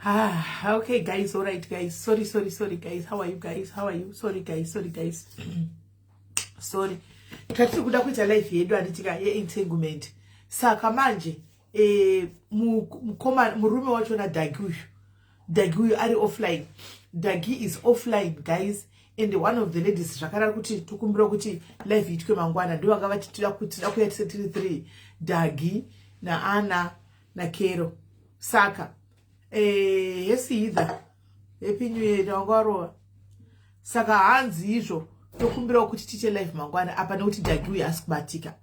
Ah, okay guys, all right guys, sorry, sorry, sorry guys. How are you guys? How are you? Sorry guys, sorry guys, sorry. Tatiri kuda kuita live yedu, handitika, yeentanglement. Saka manje mukoma, murume wachona Dhagi uyu, Dhagi uyu ari offline. Dhagi is offline, guys, and one of the ladies zvakare ari kuti tokumbira kuti live iitwe mangwana. Ndo vanga vati tida kuya tise tiri three, Dhagi naAna naKero. Saka hesi either, happy New Year, wanga warova. Saka hanzi izvo tokumbirawo kuti tiite live mangwana apa nekuti Dhagi uyu asi kubatika,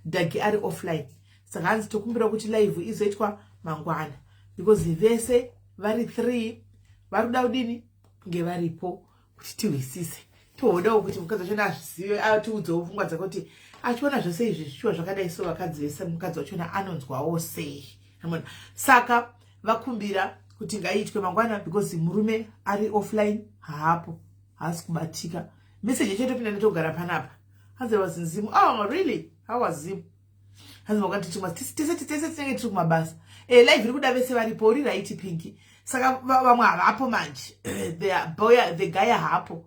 Dhagi ari offline. Saka hanzi tokumbirawo kuti live izoitwa mangwana because vese vari three vari kuda kudini, kunge varipo kuti tihwisise. Tohodawo kuti mukadzi wachona azvizive, atiudzewo pfungwa dzake kuti achiona zvose izvi zvichiwa zvakadai. So vakadzi vese, mukadzi wachona anonzwawo sei? Saka vakumbira kuti ngaiitwe mangwana because murume ari offline, haapo, haasi kubatika. Meseji ichatopinda nditogara panapa. Hanzi was in Zim. Oh really? How was Zim? Hanzi makati tese tese tinenge tiri kumabasa. Live iri kuda vese varipo. Uri right, Pinki. Saka vamwe havapo manje. The boy, the guy haapo,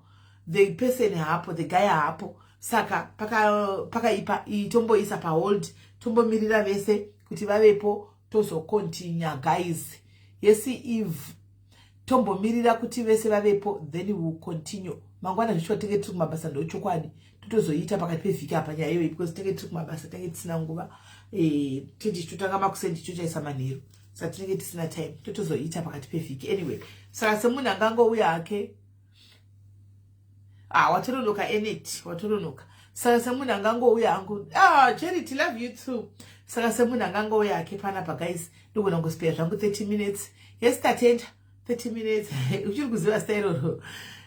the person haapo, the guy haapo. Saka pakaipa paka. Tomboisa pahold, tombomirira vese kuti vavepo, tozocontinue guys. Yes eve, tombomirira kuti vese vavepo, then we will continue mangwana. Zvichiwa tinge tiri kumabasa, ndochokwadi. Totozoita pakati pevhiki apa nyaya iyoyi because tinge tiri kumabasa, tinge tisina nguva. Tichitotanga makusendi, tichochaisa manheru, saka tinenge tisina time. Totozoita pakati pevhiki anyway. Saka semunhu angangouya hake, ah, watoronoka enet, watoronoka. Saka semunhu angangouya angu, ah, Charity, love you too. Saka semunhu angangouya hake panapa guys, ndogona kungospeya zvangu 30 minutes. Yes, tatenda. 30 minutes, uchiri kuziva zita iroro.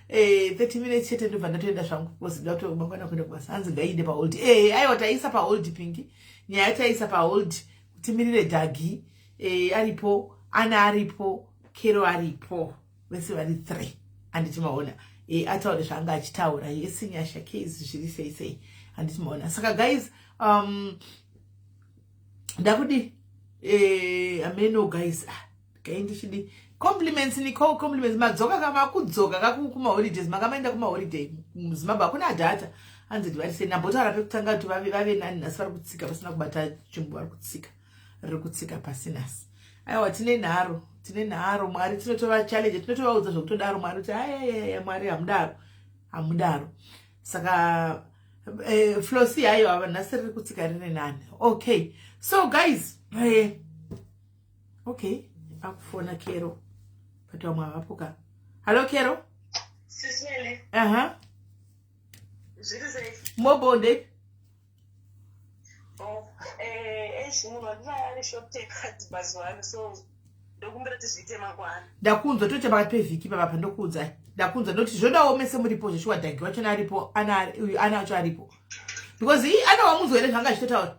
30 minutes chete, ndobva ndatoenda zvangu because ndato mangwana kuenda kubasa. Hanzi ngaiinde pahold. Aiwa, taisa pahold, Pingi. Nyaya taisa pahold timirire Dhagi. Aripo, Ana aripo, Kero aripo, vese vari three, handiti maona? Ataure zvaanga achitaura. Yesi Nyasha case zviri sei sei, handiti maona? Saka guys, ndakudi ameno guys. Ah, gai ndichidi compliments, Nicole, compliments. Madzoka kamakudzoka kakumaholidays, makamaenda kumaholiday muZimbabwe, hakuna data. Hanzi ndivarise ndambotaura pekutanga kuti vave nani nhasi, vari kutsika vasina kubata chimbo, vari kutsika, riri kutsika pasi nhasi. Aiwa, tine nharo, tine nharo. Mwari tinotova challenge, tinotovaudza zvokutodaro Mwari kuti ayayaya, Mwari hamudaro, hamudaro. Saka Flosi, aiwa, nhasi riri kutsika rine nani. Okay, so guys, okay, akufona Kero, but vamwe havapo ka. Hallo Kero. Siswele. Aha. Zviri sei? Mobo ndeipi? Oh, eish, munhu wandinaye ane short tempered mazuva ano, so ndokumbira kuti zviite mangwana. Ndakunzwa, toita pakati pevhiki papapa. Ndokuudzai, ndakunzwa. Ndoti zvodawo mese muripo zveshuwa. Dhagi wachona aripo, Ana uyu, Ana wacho aripo because ii Ana wamunzwa here zvanga achitotaura?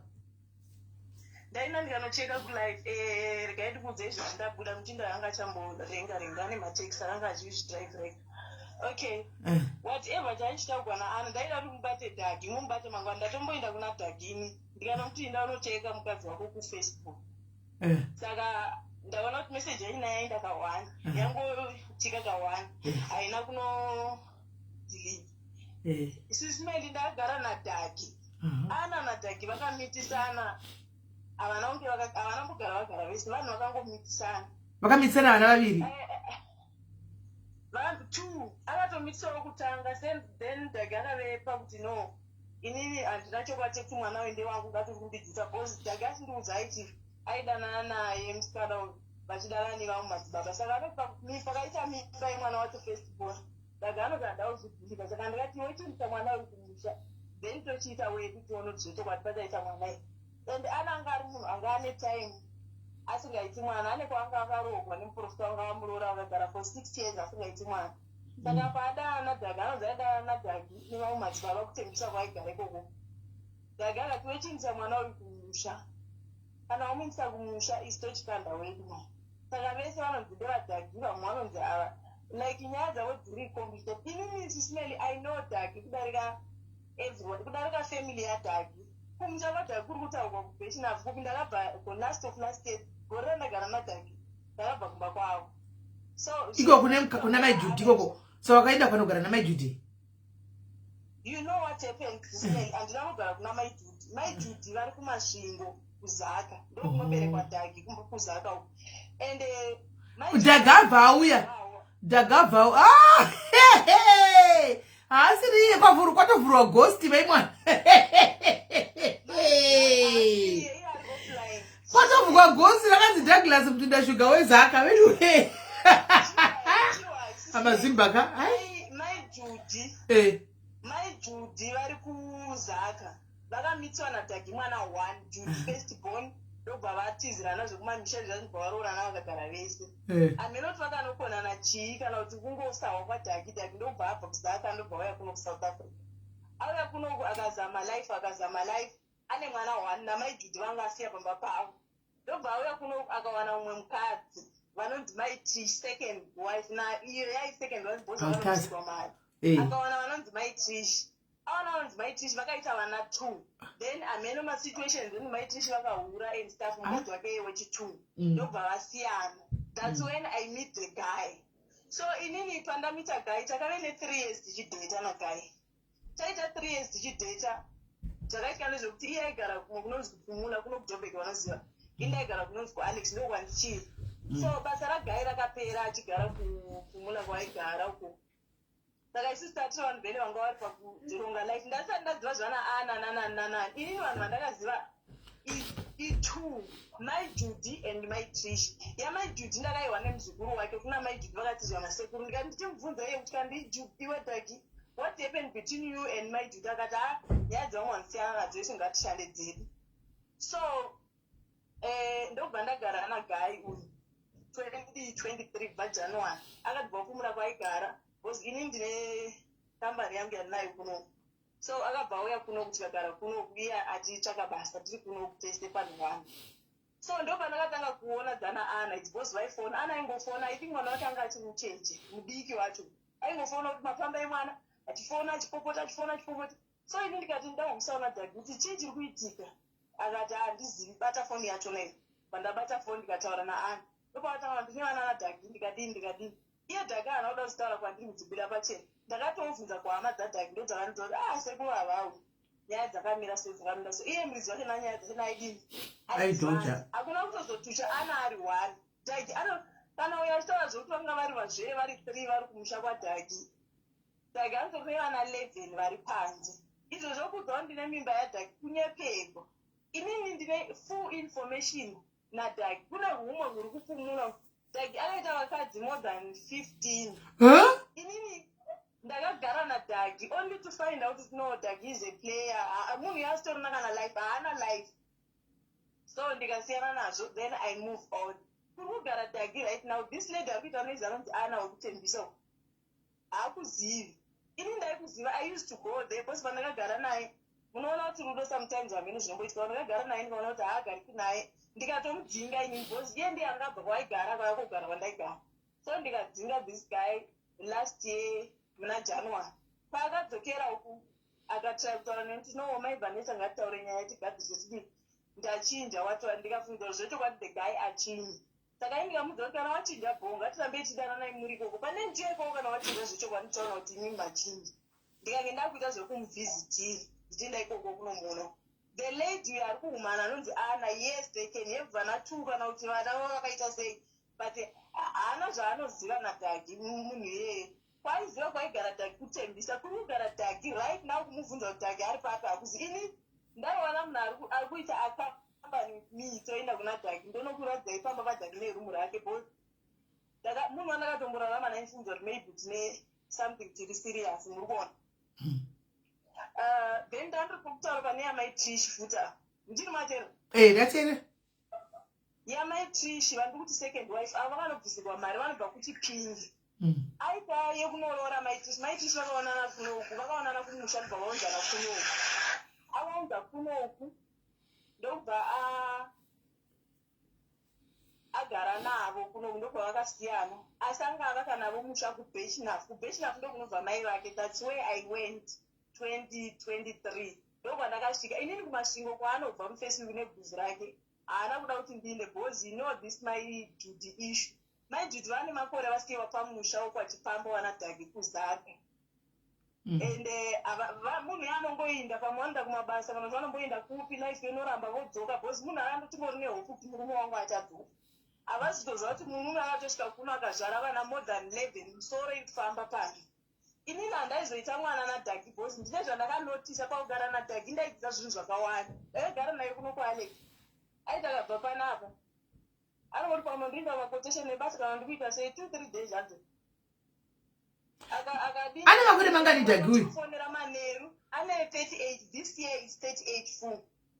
Ndaina ndikanocheka kulive. Regai ndikuudze izvozvi, ndabuda muchinda anga achamborenga renga ane mateksi akanga achizvidrive rega. Okay. Whatever chaichitaurwa naAna, ndaida kuti mubate Dhagi, mumubate mangwana. Ndatomboenda kuna Dhagini ndikanomuti inda unocheka mukadzi wako kuFacebook. Saka ndaona kuti meseji yaina yaenda ka1, yangotika ka1, haina kuno delete. Sismeli, ndagara naDhagi. Ana naDhagi vakamitisana, havana kunge havana kumbogara vagara vese, vanhu vakangomitisana. Vakamitisana vana vaviri? Vanhu two akatomitisa wekutanga, then Dhagi akavepa kuti no, inini handina chokwadi chekuti mwana uyu ndewangu, ngatori kumbidzisa because Dhagi achindiudza aiti aidanana naye musikana uyu, vachidanana nevamwe madzibaba. Saka anoti pakaita mimba yemwana wacho first born, Dhagi anoti handa kuzvibvumika. Saka ndikati wochiindisa mwana uyu kumusha, then tochiita wedu tione kuti zvechokwadi pachaita mwana iyi. And Ana anga ari munhu anga ane time asingaiti mwana, ane kwaanga akaroorwa nemuprofita wanga vamuroora, vakagara for 6 years asingaiti mwana. Saka paadana naDhagi, anonzi aidana naDhagi nevamwe madzibaba kutembisa kwaaigara ikoko. Dhagi akati wechiindisa mwana uyu kumusha, kana wamuindisa kumusha isi tochikanda wedu mwana. Saka vese vanonzi ndevadhagi, vamwe vanonzi ava, like nyaya dzavo dziri complicated. Inini sismeli, I know Dhagi kudarika everyone, kudarika family yaDhagi. Kumusha kwadhagi kuri kutaurwa kubheshinafu kupi, ndakabva last of last year, gore randagara naDhagi, ndakabva kumba kwavo. So Iko kune kuna Mai Judy ikoko. So wakaenda panogara naMai Judy? You know what happened, Sisman? Handina kugara kuna Mai Judy. Mai Judy vari kuMasvingo, kuZaka, ndokunoberekwa Dhagi, kuZaka uko. And Mai Dhagi abva auya. Dhagi abva, ah, haasiri iye. Kwavhuru kwatovhurwa ghost, vai mwana. Iye ari offline. Kwatovhurwa ghost rakanzi Douglas Mutundashuga weZaka, veduwe. Amazimbaka, ai. Mai Judy, Mai Judy vari kuZaka, vakamitswa naDhagi mwana one, Judy first born, ndobva vatizirana zvekumamisha zvazvibva, varoorana, vakagara vese. Haminoti vakanokonana chii kana kuti kungosawa kwaDhagi. Dhagi ndobva abva kuZaka, ndobva auya kuno kuSouth Africa. Auya kunoku, akazama life, akazama life, ane mwana one naMai Judy vanga asiya pamba pavo. Ndobva auya kunoku, akawana mumwe mukadzi vanonzi Mai Trish, second wife, na iyo yai second wife because Hautasa. vanobvisirwa mari. Akawana vanonzi Mai Trish. Awana vanonzi Mai Trish, vakaita vana two. Then ameno masituations eni Mai Trish vakahura and stuff, mukadzi wake wechi2, ndobva vasiyana. That's when I meet the guy. So inini pandamita guy, takave ne3 years tichidheta naguy. Taita 3 years tichidheta. Zvakaitika ndezvekuti iye aigara kumwe kunonzi kuPumula, kuno kuJobek vanoziva. Ini ndaigara kunonzi kuAlex, ndokwandichiri. So basa raguy rakapera achigara kuPumula kwaaigara uko. Saka isusu tatiri vanhu vene vanga vari pakuronga life. Ndasati ndaziva zvana ana nanani nanani. Inini vanhu vandakaziva i2, Mai Judy and Mai Trish. YaMai Judy ndakaiwa nemuzukuru wake. Kuna Mai Judy vakatizwa nasekuru. Ndikati ndichimubvunza iye kuti, kandi iwe Dagi, what happened between you and Mai Judy? Akati, "Ha, nyaya dzevamwe vanosiyana nadzo, isu ngatishande dzedu." So ndobva ndagara naguy uyu 2023, kubva January akabva kuPumula kwaigara, because ini ndine kambani yangu yandinayo kunoku. So akabva auya kunoku, tikagara kunoku, iye achitsvaka basa, tiri kunoku tese panhu one. So ndopandakatanga kuona dzana ana. It's because vaifona, ana aingofona. I think mwana wacho anga achiri mucheche, mudiki wacho. Aingofona kuti mafamba emwana, achifona, achipopota, achifona, achipopota. So ini ndikati ndambomusaona Dhagi kuti chii chiri kuitika. Akati, "Handizivi, bata foni yacho nei." Pandabata foni, ndikataura naana, ndopakatanga, "Ndine vana naDhagi, ndikadini, ndikadini." Iye Dhagi haana kuda kuzitaura kwandiri, kudzibira pachena. Ndakatobvunza kuhama dzaDhagi, ndodzakandidza kuti, "Ah, sekuru havawi, nyaya dzakamira so, dzakamira so." Iye muridzi wacho nanyaya dzacho naidini? Aidhoja. Hakuna kutozotusha ana ari one. Dhagi ano kana uyo achitaura zvokuti vanga vari vazvere, vari three, vari kumusha kwaDhagi. Dhagi anotori vana 11 vari panze. Izvo zvokudzawo ndine mimba yaDhagi kunyepegwa. Inini ndine full information naDhagi. Kune humwe huri kuPumula, Dhagi akaita vakadzi more than 15. Huh? Inini ndakagara naDhagi only to find out kuti no, Dhagi is a player. Munhu yasitorina kana life, haana life. So ndikasiyana nazvo, then I move on. Kuri kugara Dhagi right now, this lady ari kuita noise anonzi Ana wekutembisa, haakuzivi. Ini ndaikuziva. I used to go there because pandakagara naye, munoona kuti rudo sometimes hamene zvinomboitika. Pandakagara naye, ndikaona kuti haagariki naye, ndikatomudzinga inini, because iye ndiye angabva kwaigara kwaya kugara kwandaigara. So ndikadzinga this guy last year muna January. Paakadzokera uku, akatry kutaura neni, "No, Mai Vanessa, ngatitaure nyaya, tigadzise, tidii, ndachinja." Watora, ndikafunga zvechokwadi the guy achinja. Saka ini ndikamudza kuti, "Kana wachinja bho, ngatirambe tidananai muri ikoko pane ndiyo ikoko. Kana wachinja zvechokwadi, tichaona kuti imi machinja." Ndikange ndakuita zvekumuvhizitira, ndichienda ikoko kunomuona. The lady ari kuhumana anonzi Ana, yes, they can have vana two kana kuti vana vavo vakaita sei, but haana zvaanoziva naDhagi. Munhu iyeye kwaiziva kwaigara Dhagi, kutembisa kuri kugara Dhagi right now, kumubvunza kuti Dhagi ari papi, hakuzi. Ini ndaiwana munhu ari kuita accompany me, toenda kuna Dhagi, ndonokuradzai pamba paDhagi nerumu rake, because munhu wandakatomborarama naye, ndifunza kuti maybe tine something tiri serious, muri kuona. Then ndandiri kutaura pane yaMai Trish futa, ndiri matero. Eh, ndatera. YaMai Trish, vandiri kuti second wife, avo vakanobvisirwa mari, vanobva kuChipingi. Aita yekunoroora Mai Trish. Mai Trish vakaonana kunoku, vakaonana kumusha, ndobva vaunzana kunoku. Avaunza kunoku, ndobva agara navo kunoku, ndobva vakasiyana. Asi anga avaka navo musha kuBirchenough. KuBirchenough ndokunobva mai vake. That's where I went 2023, ndokwandakasvika inini kuMasvingo kwaanobva muFacebook nebhuzi rake. Haana kuda kuti ndiinde because he know this my Judy issue. Maijiti vane makore vasiiwa pamusha wokwaChipambo vanaDhagi kuZaka. Ende munhu yaanongoinda pamwe vanoenda kumabasa kana kuti vanomboenda kupi, life inoramba, vodzoka, because munhu andotingori nehope kuti murume wangu achadzoka. Havasi kutoziva kuti murume akatosvika kuno akazvara vana more than 11, musoro iri kufamba pari. Inini handaizoita mwana naDhagi because ndine zvandakanotisa pakugara naDhagi. Ndaidzidza zvinhu zvakawanda. Ndaigara naye kuno kwaAlex, aiti akabva panapa anongoti pamwe ndikuita maquotation ebasa kana ndikuita sei, 2, 3 days adzo. Ane makore mangani Dhagi uyu? Fonera manheru, ane 38. This year is 38 full.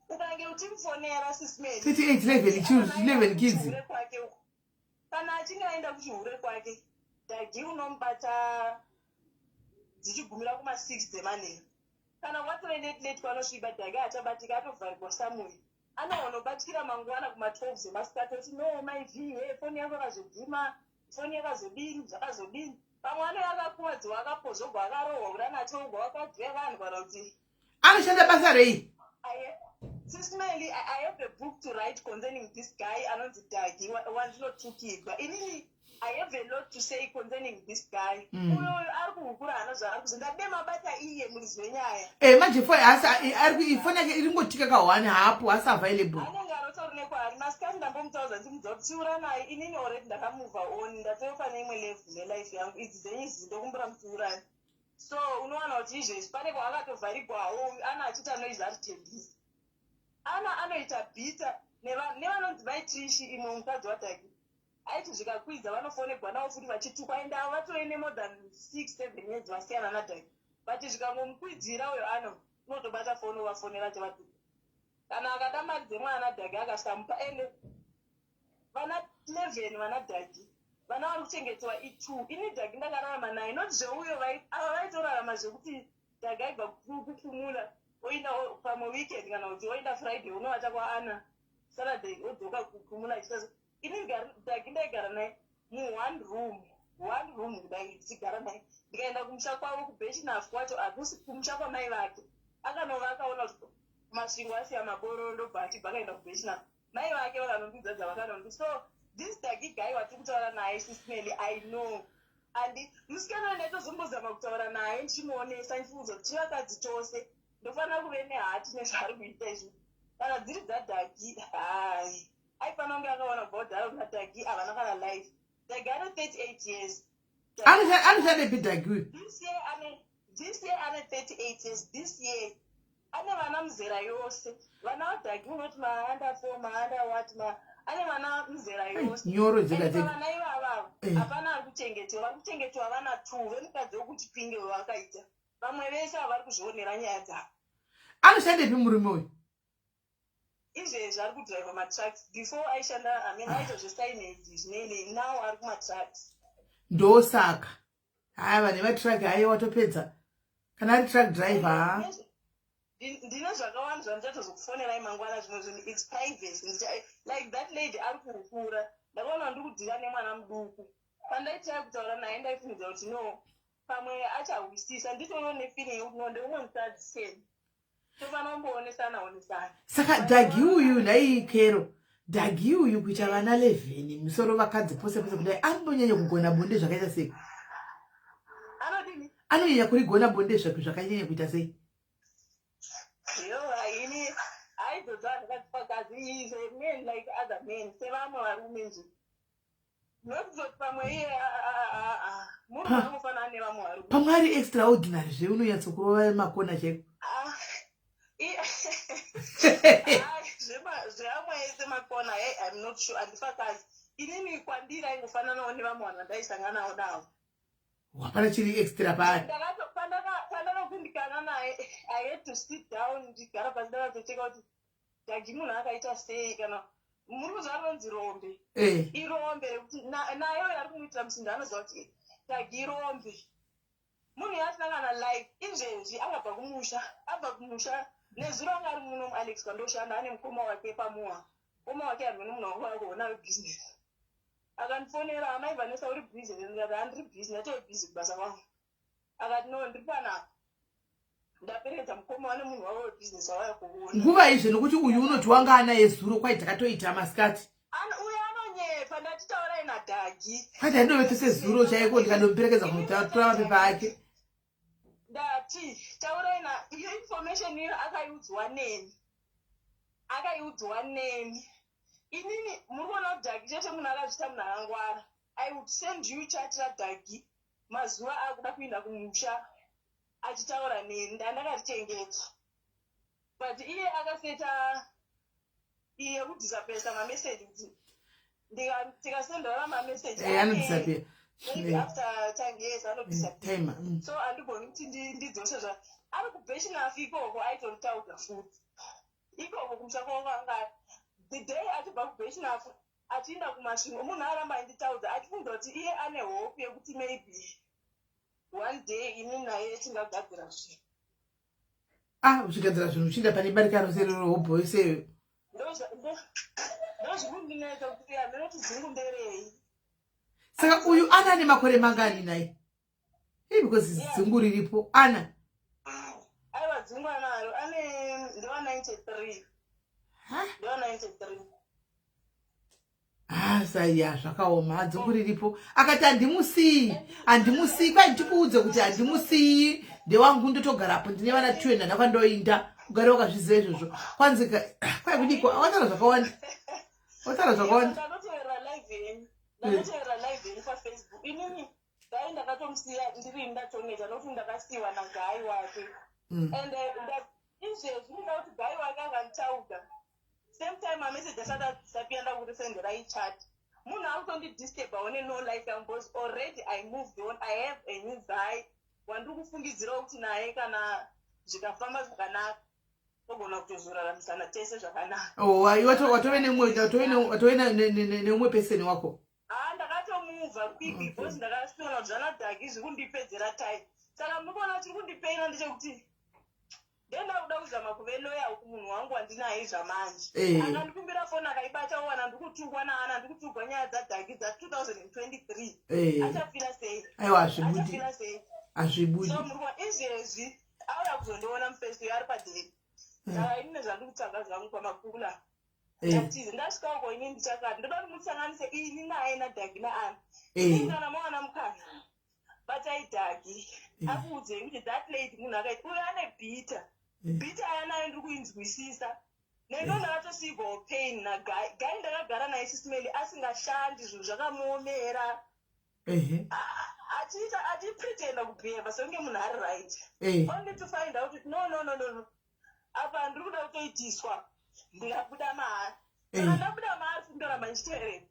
Ukange uchimufonera, Sis Melly, 38, 11 children, 11 kids. Kwake uko, kana achinge aenda kuchihure kwake, Dhagi unomubata dzichigumira kuma6 dzemanheru. Kana watove late late kwanosviba, Dhagi achabatika, atovharirwa somewhere. Anohonobatikira mangwana kuma12 dzemasikati oti, "No, my v he foni yako yakazodzima, foni yakazodini, zvakazodini." Pamwe anenge akakuwadziwa, akapozogwa, akarohwa, uri anachogwa, wakadya vanhu kana kuti Anoshanda basa rei? Sis Melly, I have a book to write concerning this guy anonzi Dagi wandinotukirwa. Inini I have a lot to say concerning this guy. Uyo ari kuhukura, hana zvaari kuzo ndade mabata iye muridzi wenyaya. Manje foni asi ari foni yake iri ngotika ka1 hapo, asi available. Anenge anotauri nekwaari masikati. Ndambomutaudza, ndimudza kuti tsiura naye. Inini already ndakamove on, ndatova pane imwe level nelife yangu. Idzi dzenyu idzi ndokumbura mutsiurani. So unowana kuti izvezvi pane kwaakatovharigwawo, ana achiita noise, ari tendisi, ana anoita bhita nevanonzi maiTrishi, imwe mukadzi waDhaki. Aiti zvikakwidza vanofonegwa navo futi vachitukwa. Ende avo vatove nemore than 6, 7 years vasiyana naDhaki, but zvikangomukwidzira uyo ano unotobata foni uvafonera achivatuka. Kana akada mari dzemwana, Dhaki akasamupa, ende vana 11 vana Dhaki, vana vari kuchengetwa i2. Ini Dhaki ndakararama naye, not zveuyo. Ava vaitorarama zvekuti Dhaki aibva kupumula oenda pamwe weekend, kana kuti oenda Friday, unovata kwaana Saturday, odzoka kupumula achiita. Ini Dhaki ndaigara naye muone room, one room kudai, ndichigara naye. Ndikaenda kumusha kwavo kuBirchenough kwacho, hakusi kumusha kwamai vake. Akanova akaona kuti Masvingo asiya mabororo, ndobva achibva akaenda kuBirchenough. Mai vake vakanondiudza dzavakanondi. So this Dagi guy watiri kutaura naye, Sis Melly, I know. Andi musikana ndaitozombozama kutaura naye, ndichimuonesa, ndichimuudza kuti tivakadzi tose ndofanira kuve nehati nezvaari kuita izvi. Kana dziri dzaDhagi, hai, aifanira kunge akaona bhodharo naDhagi havana kana life. Dhagi ane 38 years. Anoshandepi Dhagi uyu? This year ane 38 years. This year ane vana muzera yose. Vana vaDhagi unoti maunder 4, maunder what, ane vana muzera yose. Nyoro dzega dzega. Vana ivavavo hapana ari kuchengetewa. Vari kuchengetewa vana two vemukadzi wekuChipinge wevakaita. Vamwe vese havari kuzvionera nyaya dzavo. Anoshandepi murume uyu? Izvezvi ari kudhiraivha matrucks. Before aishanda, I mean, aita zvesignage zvinei. Now ari kumatrucks. Ndosaka haya vanhu vematruck, haiwa, watopedza kana ari truck driver, ha. Ndine zvakawanda zvandichatozokufonerai mangwana. Zvimwe zvinhu it's privacy. Like that lady ari kuhukura, ndakaona ndiri kudhira nemwana muduku. Pandaitai kutaura naye, ndaifungidza kuti no, pamwe achahwisisa. Nditoriwo nefeeling yekuti no, ndeumwe mukadzi seni, tofanira kumboonesana onesana. Saka Dhagi uyu, nhai Kero, Dhagi uyu kuita vana 11, musoro vakadzi pose pose kudai, anonyanya kugona bonde zvakaita sei? Anodini? Anonyanya kurigona bonde zvakanyanya kuita sei? Yo, ini aidzodzo andakadzipakazi. Is a man like other men, sevamwe varume nje. Nokuzoti pamwe iye murume angofanana nevamwe varume. Pamwe ari extraordinary zve, unonyatsokurova makona chaiko. Ah, zveamwe ese makona, hey, I'm not sure, handifakazi. Inini kwandiri aingofananawo nevamwe vanhu vandaisanganawo navo. Hapana chiri extra paari. Pandakakundikana naye, I had to sit down, ndigara pasi, ndakatocheka kuti Dhagi munhu akaita sei. Kana muri kuziva rinonzi rombe, irombe rekuti naye uyo ari kumuitira musindo anoziva kuti Dhagi irombe. Munhu asina kana life. Izvezvi angabva kumusha, abva kumusha nezuro, anga ari muno muAlex kwandoshanda, ane mukoma wake pamuwa. Mukoma wake hamene munhu wangu akuona webusiness. Akandifonera, "Amai Vanessa, uri busy?" Ndikati, "Handiri busy, ndatove busy kubasa kwangu." Akati, "No, ndiri panapa, ndaperekedza mukoma wane munhu wavo webusiness wavaya kuona." Nguva izve, nokuti uyu unoti wanga ana yezuro, kwai takatoita masikati. Uyo. Anonyepa, ndati taurai naDhagi. Kwati andovete sezuro chaiko ndikandomuperekedza kunotora mapepa ake. Ndati taurai na iyo information iyo akaiudzwa neni. Akaiudzwa neni. Inini muri kuona kuti Dhagi chete munhu akazviita munhu akangwara. I would send you chat raDhagi mazuva akuda kuinda kumusha achitaura neni ndandakarichengeta. But iye akaseta iye kudisapesa mameseji kuti tikasendera mameseji eh, anodisappear maybe after time yes anodisappear mm. So handigoni kuti ndidzose zva ari kubheshinafi ikoko aitoritaudza futi ikoko kumusha kwavo kwanga the day achibva kubheshinafi achiinda kumasvingo munhu aramba ainditaudza achifunga kuti iye ane hope yekuti maybe one day ini naye tingagadzira zvinhu. Ah, uchigadzira zvinhu uchiinda pane barika rose rero hobho yose. Ndozvikundinetsa kuti handinoti dzungu nderei. Saka uyu ana ane makore mangani nai? Hey, because dzungu riripo ana. Aiwa, dzungu anaro, ane ndewa 93. Ndewa 93. Ah, saiya zvakaoma, dzungu riripo. Akati handimusii, handimusii. Kwai ndikuudze kuti handimusii, ndewangu, ndotogarapo, ndine vana two ndana kwandoinda. Ugare wakazviziva izvozvo. Kwanzi kwai kudiko, wataura zvakawanda, wataura zvakawanda. Ndakatevera live yenyu, ndakatevera live yenyu paFacebook. Inini dai ndakatomusiya ndiri ndatoneta nokuti ndakasiyiwa naguy wake. And izvezvi ndinoda kuti guy wake akanditaudza same time mameseji asati adisappear ndakutosenderai chat. Munhu akutondidisturbawo neno life yangu because already I moved on. I have a new guy wandiri kufungidzirawo kuti naye kana zvikafamba zvakanaka togona kutozoraramisana tese zvakanaka. Oh, watove nemumwe, watove neumwe person wako? Ha, ndakatomuvha quick because ndakasiona kuti zvanadhaki zviri kundipedzera time. Saka muri kuona chiri kundipaina ndechekuti ndenda kuda kuzama kuve loyal kumunhu wangu wandinaye zvamanje. Akandikumbira foni akaibata owana ndikutukwa naana, ndikutukwa nyaya dzadhaki dza2023. Achafira sei? Aiwa, hazvibudi. Achafira sei? Hazvibudi. So muri kuona izvezvi auya kuzondiona mufesi uyo ari padheni. Saka ini nezvandiri kutsvaga zvangu pamakula tatizi ndasvika uko ini ndichakati ndoda kuti mutsanganise ini naye nadhagi naana. Ini kana mawana mukana batai dhagi akuudzei kuti that lady munhu akaita uyo ane bitter bitter ayanayo ndiri kuinzwisisa nendo ndakatosiigwawo pain naguy. Guy ndakagara naye sisimeli asingashandi, zvinhu zvakamuomera, achiita achipretenda kubhehava sekunge munhu ari right, only to find out kuti no, no, no, no, no, apa ndiri kuda kutoitiswa ndikabuda maari. Saka ndabuda maari ndoramba ndichiteerera.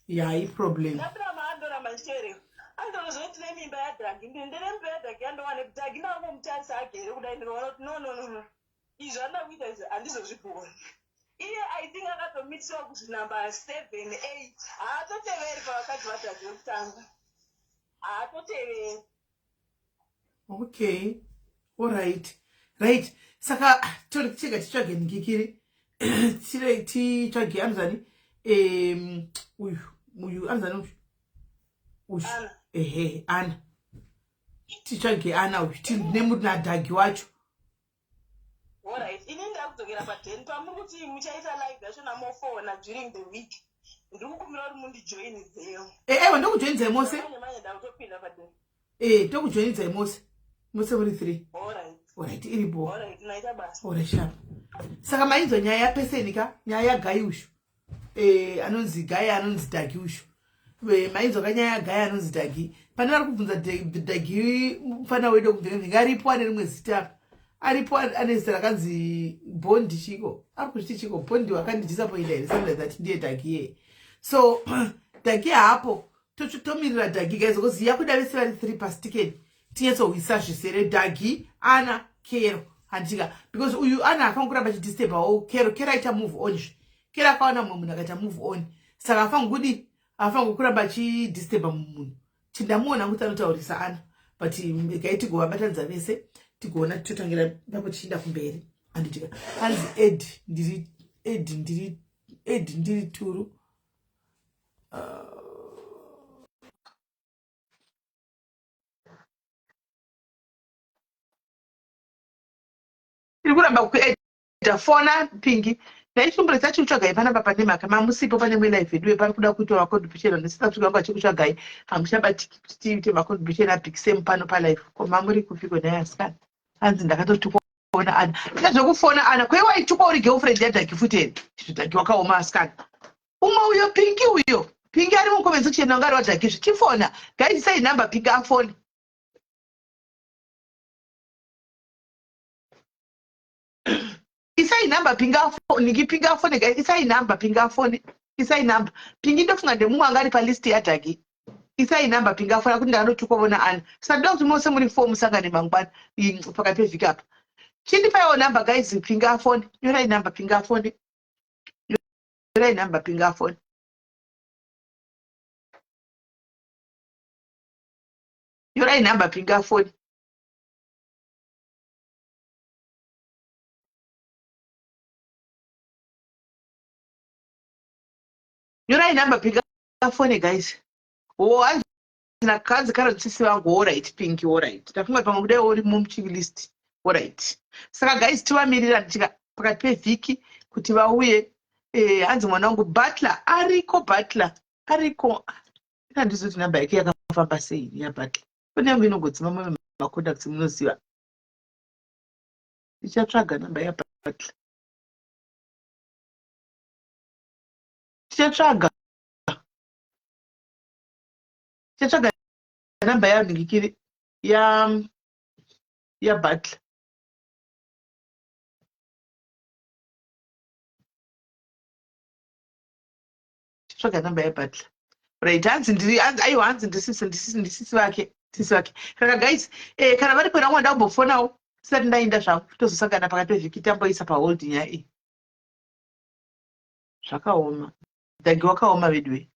Ya, iproblem. Ndabuda maari ndoramba ndichiteerera andorozoti nemimba yadhagi ndine mimba yadhagi yandowane dhagi ndakangomutarisa agere kudai ndinoona kuti no, no, no, no, izvi zvandida kuita izvi handizozvigoni. Iye I think akatomitisiwa kuzvinamba 7 8 haatoteveri pavakadzi vadhagi vekutanga, haatoteveri. Okay, alright, right. Saka tori chega titsvage ndikikiri tire titsvage anozani uyu anozani uyu uyu. Ana. Ehe, ana, titsvage ana uyu nemunadhagi wacho. Alright, ini ndakudzokera padheni pamuri kuti muchaita live yacho namofona during the week. Ndiri kukumbira kuti mundijoinidzewo. Aiwa, ndokujoinidzai mose. Manje manje ndakutopinda padheni. Tokujoinidzai mose mose muri three. Alright. Alright, iripo. Alright, naita basa. Alright, sharp. Saka mainzwa nyaya yapeseni ka, nyaya yaguy ushu anonzi guy anonzi dhagi ushu. Mainzwa ka nyaya yaguy anonzi dhagi. Pane vari kubvunza dhagi mufana wedu kumvenga aripo ane rimwe zita apa aripo ane zita rakanzi Bondi chiko ari kuzviti chiko Bondi wakandidisappointa here, something like that. Ndiye dhagi yeye. So dhagi haapo, tomirira dhagi guys because yakuda vese vari three pastikeni tinyatsohwisa zvisere dhagi ana kero handika because uyu ana afanira kuramba achidisturbawo kero. Kero aita move on zve, kero akaona mumwe munhu akaita move on, saka afanira kudi afanira kuramba achidisturba munhu. Tindamuona kuti anotaurisa ana, but regai tigovabatanidza vese tigoona totangira ipapo tichienda kumberi handitika. Hanzi ed ndiri ed ndiri ed ndiri turu. Iri kuramba kuedha fona pingi. Ndaichimbura chachikutsvagai panapa pane mhaka mamusipo pane imwe live veduwe pari kuda kuitwa macontribution vanhu South Africa vangu vachikutsvagai hamuchabatiki kuti tiite macontribution abig Sam pano palive ko mamuri kupiko nhai asikana hanzi ndakatotukwa ona ana ita zvekufona ana kwei waitukwa uri girlfriend yadhaki futi here zvidhaki wakaoma asikana umwe uyo pinki uyo pinki ari mucomment section anga ari wadhaki zvichifona guys isai number pinki afone isai number pinga afone niki pinga afone guys isai number pinga afone isai number pingi ndofunga ndemumwe anga ari palist yadhaki isai number pinga afone akuti ndakanotukwa vona ana saka ndoda kuti mose muri four musangane mangwana pakati pevhiki apa chindipaiwo number guys pinga afone nyorai number pinga afone nyorai number pinga afone nyorai number pinga afone nyorai number pinga fone guys oh hanzi nakanzi kana sisi vangu alright pinki alright ndafunga pamwe kudai uri mumuchilist alright saka guys tivamirira ndichika pakati pevhiki kuti vauye eh, hanzi mwana wangu butler ariko butler ariko handizivi kuti namba yake yakafamba sei yabutler foni yangu inogodzima mamwe macontacts munoziva tichatsvaga namba yabutler tichatsvaga tichatsvaga namba yanhingikiri ya yabutler tichatsvaga namba yabutler right hanzi ndiri aiwa hanzi ndisisi ndisisi ndisisi vake sisi vake saka guys eh, kana vari kwena mwanda kumbofonawo sati ndainda zvangu tozosangana pakati pevhiki tamboisa pahold nyaya iyi zvakaoma dhagi wakaoma veduwe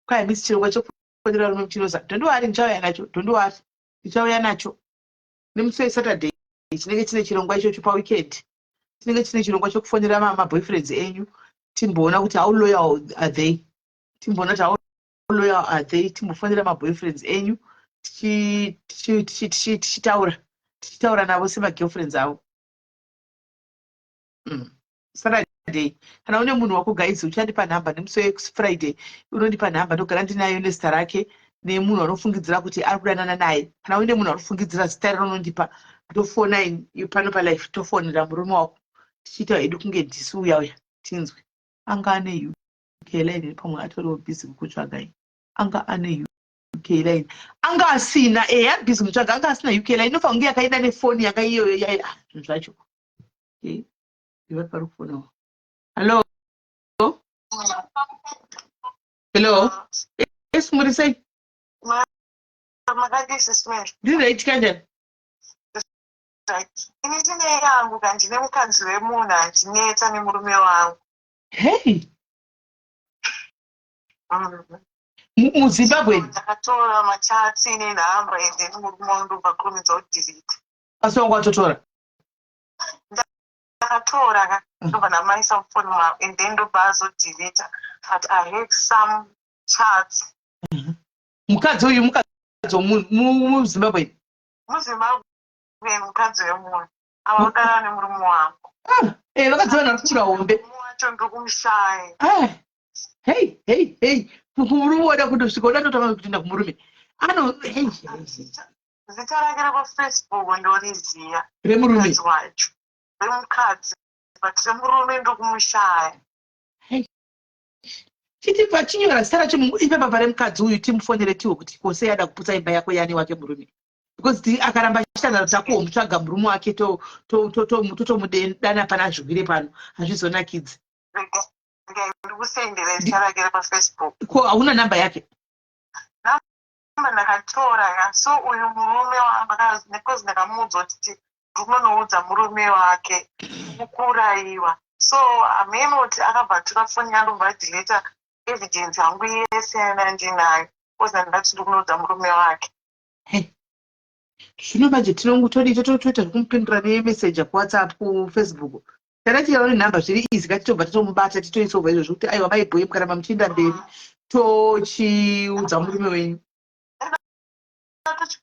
kwai misi chirongwa chekufonera varume muchinoza don't worry ndichauya nacho don't worry ndichauya nacho nemusi wesaturday chinenge chine chirongwa ichocho paweekend chinenge chine chirongwa chekufonera maboyfriends enyu timboona kuti how loyal are they timboona kuti how loyal are they timbofonera maboyfriends enyu tichitaura tichitaura navo semagirlfriends avo mm. Saturday kana une munhu wako guys uchandipa nhamba nemusi wefriday unondipa nhamba ndogara ndinayo nezita rake nemunhu anofungidzira kuti ari kudanana naye kana uine munhu anofungidzira zita rero unondipa ndofona ini pano palife tofonera murume wako tichiita hedu kunge ndisu uya uya tinzwe anga ane uk line pamwe atoriwo busy kukutsvagai anga ane uk line anga asina ehe ari busy kutsvaga anga asina uk line inofanira kunge yakaenda nefoni yanga iyoyo yai ah, zvinhu zvacho iwe pari kufonawo hallo hello yes muri sei ndiri right kanjani ini ndine yangu ka ndine mukadzi wemunhu andinetsa nemurume wangu hei muzimbabwe ndakatora machatsi nenhamba ende nemurume wangu ndobva kurumidza kudhirita asi wangu watotora ndakatora ka ndobva ndamaisa mufoni mavo and then ndobva azodeleta but i had some chats mukadzi uyu mukadzi wemuzimbabwe muzimbabwe mukadzi wemunhu ava kudara nemurume wangu ah, eh, vakadzi vanhu vari kukura hombe wacho ndiri kumushaya ah, hei hei hei kumurume wada kutosvika uda totanga kutoenda kumurume ano hei Zita rake repafacebook ndoriziva. Remurume? Wacho. Remukadzi. But remurume ndokumushaya. Hey. Chitibva chinyora zita racho ipepa paremukadzi uyu timufonere tiwe kuti ko sei ada kuputsa imba yako yani wake murume because akaramba achitanharo takuhomutsvaga murume wake totomudana pana azvigwire pano hazvizonakidzi ndikusendera zita rake repafacebook ko hauna namba yake Number ndakatora ka so uyu murume wangu because ndakamuudza kuti ndikunonoudza murume wake kukuraiwa so hameno kuti akabva atora foni yangu ndobva adeleta evidence yangu yese yandandinayo because ndandati ndikunoudza murume wake. Zvino manje tinongotodii totoita zvekumupindura nemeseja kuwhatsapp kufacebook Tana tikaona number zviri easy ka titobva tatomubata titoisova izvozvo kuti aiwa mai boy mukaramba muchienda mberi tochiudza murume wenyu.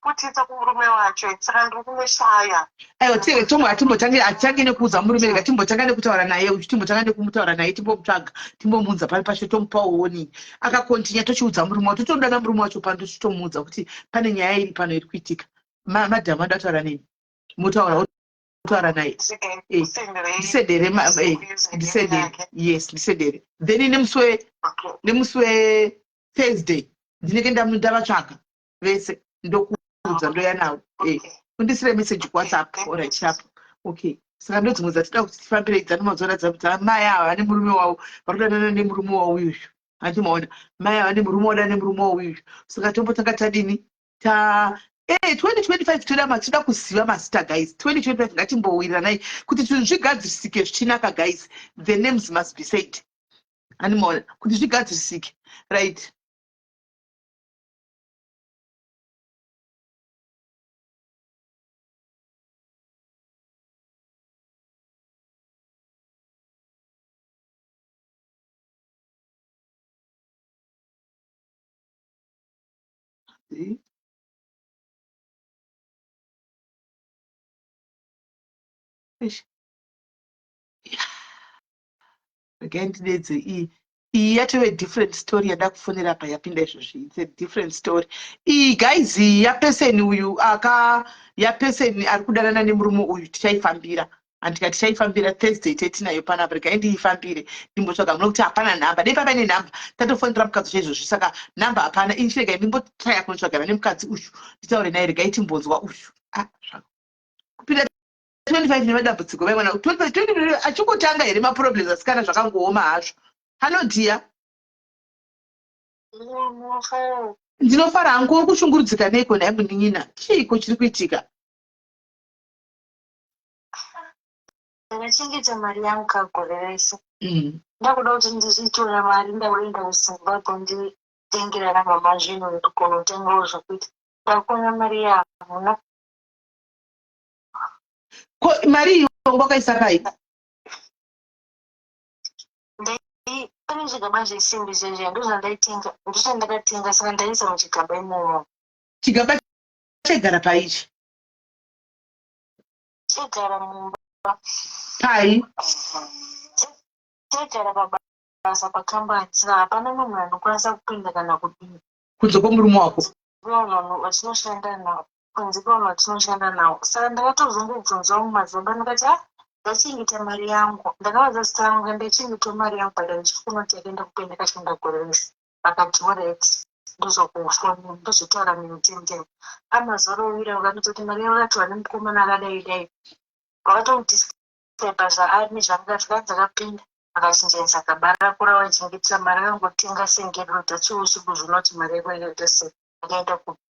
Ndakaputitsa kumurume wacho saka ndiri kumushaya. Aiwa tiri tomwe hatimbotange hatitange nekuudza murume rega timbotanga nekutaura naye uyu timbotanga nekumutaura naye timbomutsvaga timbomuudza pari pacho tomupawo warning akakontinya tochiudza murume wacho totodana murume wacho pano tochitomuudza kuti pane nyaya iri pano iri kuitika madhamu anoda kutaura neni motaura otaura naye eh, ndisendere eh, ndisendere yes ndisendere then nemusi we nemusi wethursday ndinenge ndavatsvaga vese ndokuudza ndoya navo eh, undisire message kuwhatsapp orit sharp okay saka ndodzimwe dzatida kuti tifambire dzanomazuva dzamai ava vane murume wavo vari kudanana nemurume wavo uyuyu hanti maona mai ava nemurume wada nemurume wavo uyuyu saka tombotanga tadini ta eh 2025 toda matida kuziva mazita guys 2025 ngatimbowiriranai kuti zvinhu zvigadzirisike zvichinaka guys the names must be said handimaona kuti zvigadzirisike right Eish. Regai ndidedze iyi iyi yatove different story yandakufonera apa yapinda izvozvi its a different story iyi guys iyi yapeseni uyu aka yapeseni ari kudanana nemurume uyu tichaifambira andika tichaifambira thursday tetinayo panapa regai ndiifambire ndimbotsvaga muno kuti hapana nhamba dei papa ine nhamba tatofonera mukadzi ucho izvozvi saka nhamba hapana ini chiregai ndimbotraya kunotsvagana nemukadzi uyu nditaure naye regai timbonzwa uyu ah, kupinda 25 nemadambudziko vai mwana 25 achingotanga here maproblems asikana zvakangooma hazvo hallo dear ndinofara hangu uri kushungurudzika neiko nhai munin'ina chiiko chiri kuitika Ndakachengeta mari yangu kagore rese. Ndakuda kuti ndichitora mari ndakuenda kuZimbabwe nditengera namama zvinhu ndikonotengawo zvekuita. Ndakuona mari hamuna. Ko mari iyo wanga wakaisa pai? Pane zvigaba zvesimbi zvezviya ndozvandaitenga ndozvandakatenga saka ndaiisa muchigaba imomo. Chigaba chaigara pai ichi? Chaigara mumba. Pai? Chaigara pabasa pakambani saka hapana munhu anokwanisa kupinda kana kudii. Kunze kwemurume wako? Vanhu vatinoshanda navo kunze kwevanhu vatinoshanda navo saka ndakatozongobvunzawo mumadzibaba ndikati ah ndachengeta mari yangu ndakavaudza zita rangu ndachengetawo mari yangu but handichifuna kuti yakaenda kupi ndakashanda gore rese vakati horait ndozokufonera ndozotaura newe temtem amazorowira vakanditi kuti mari yavo yakatorwa nemukomana akadai dai vakatomudiscribe zvaari nezvanga zvikanzi akapinda akachinjanisa gaba rako rawaichengetera mari akangotenga sengero tachiusi kuzviona kuti mari yako yakaita sei yakaenda kupi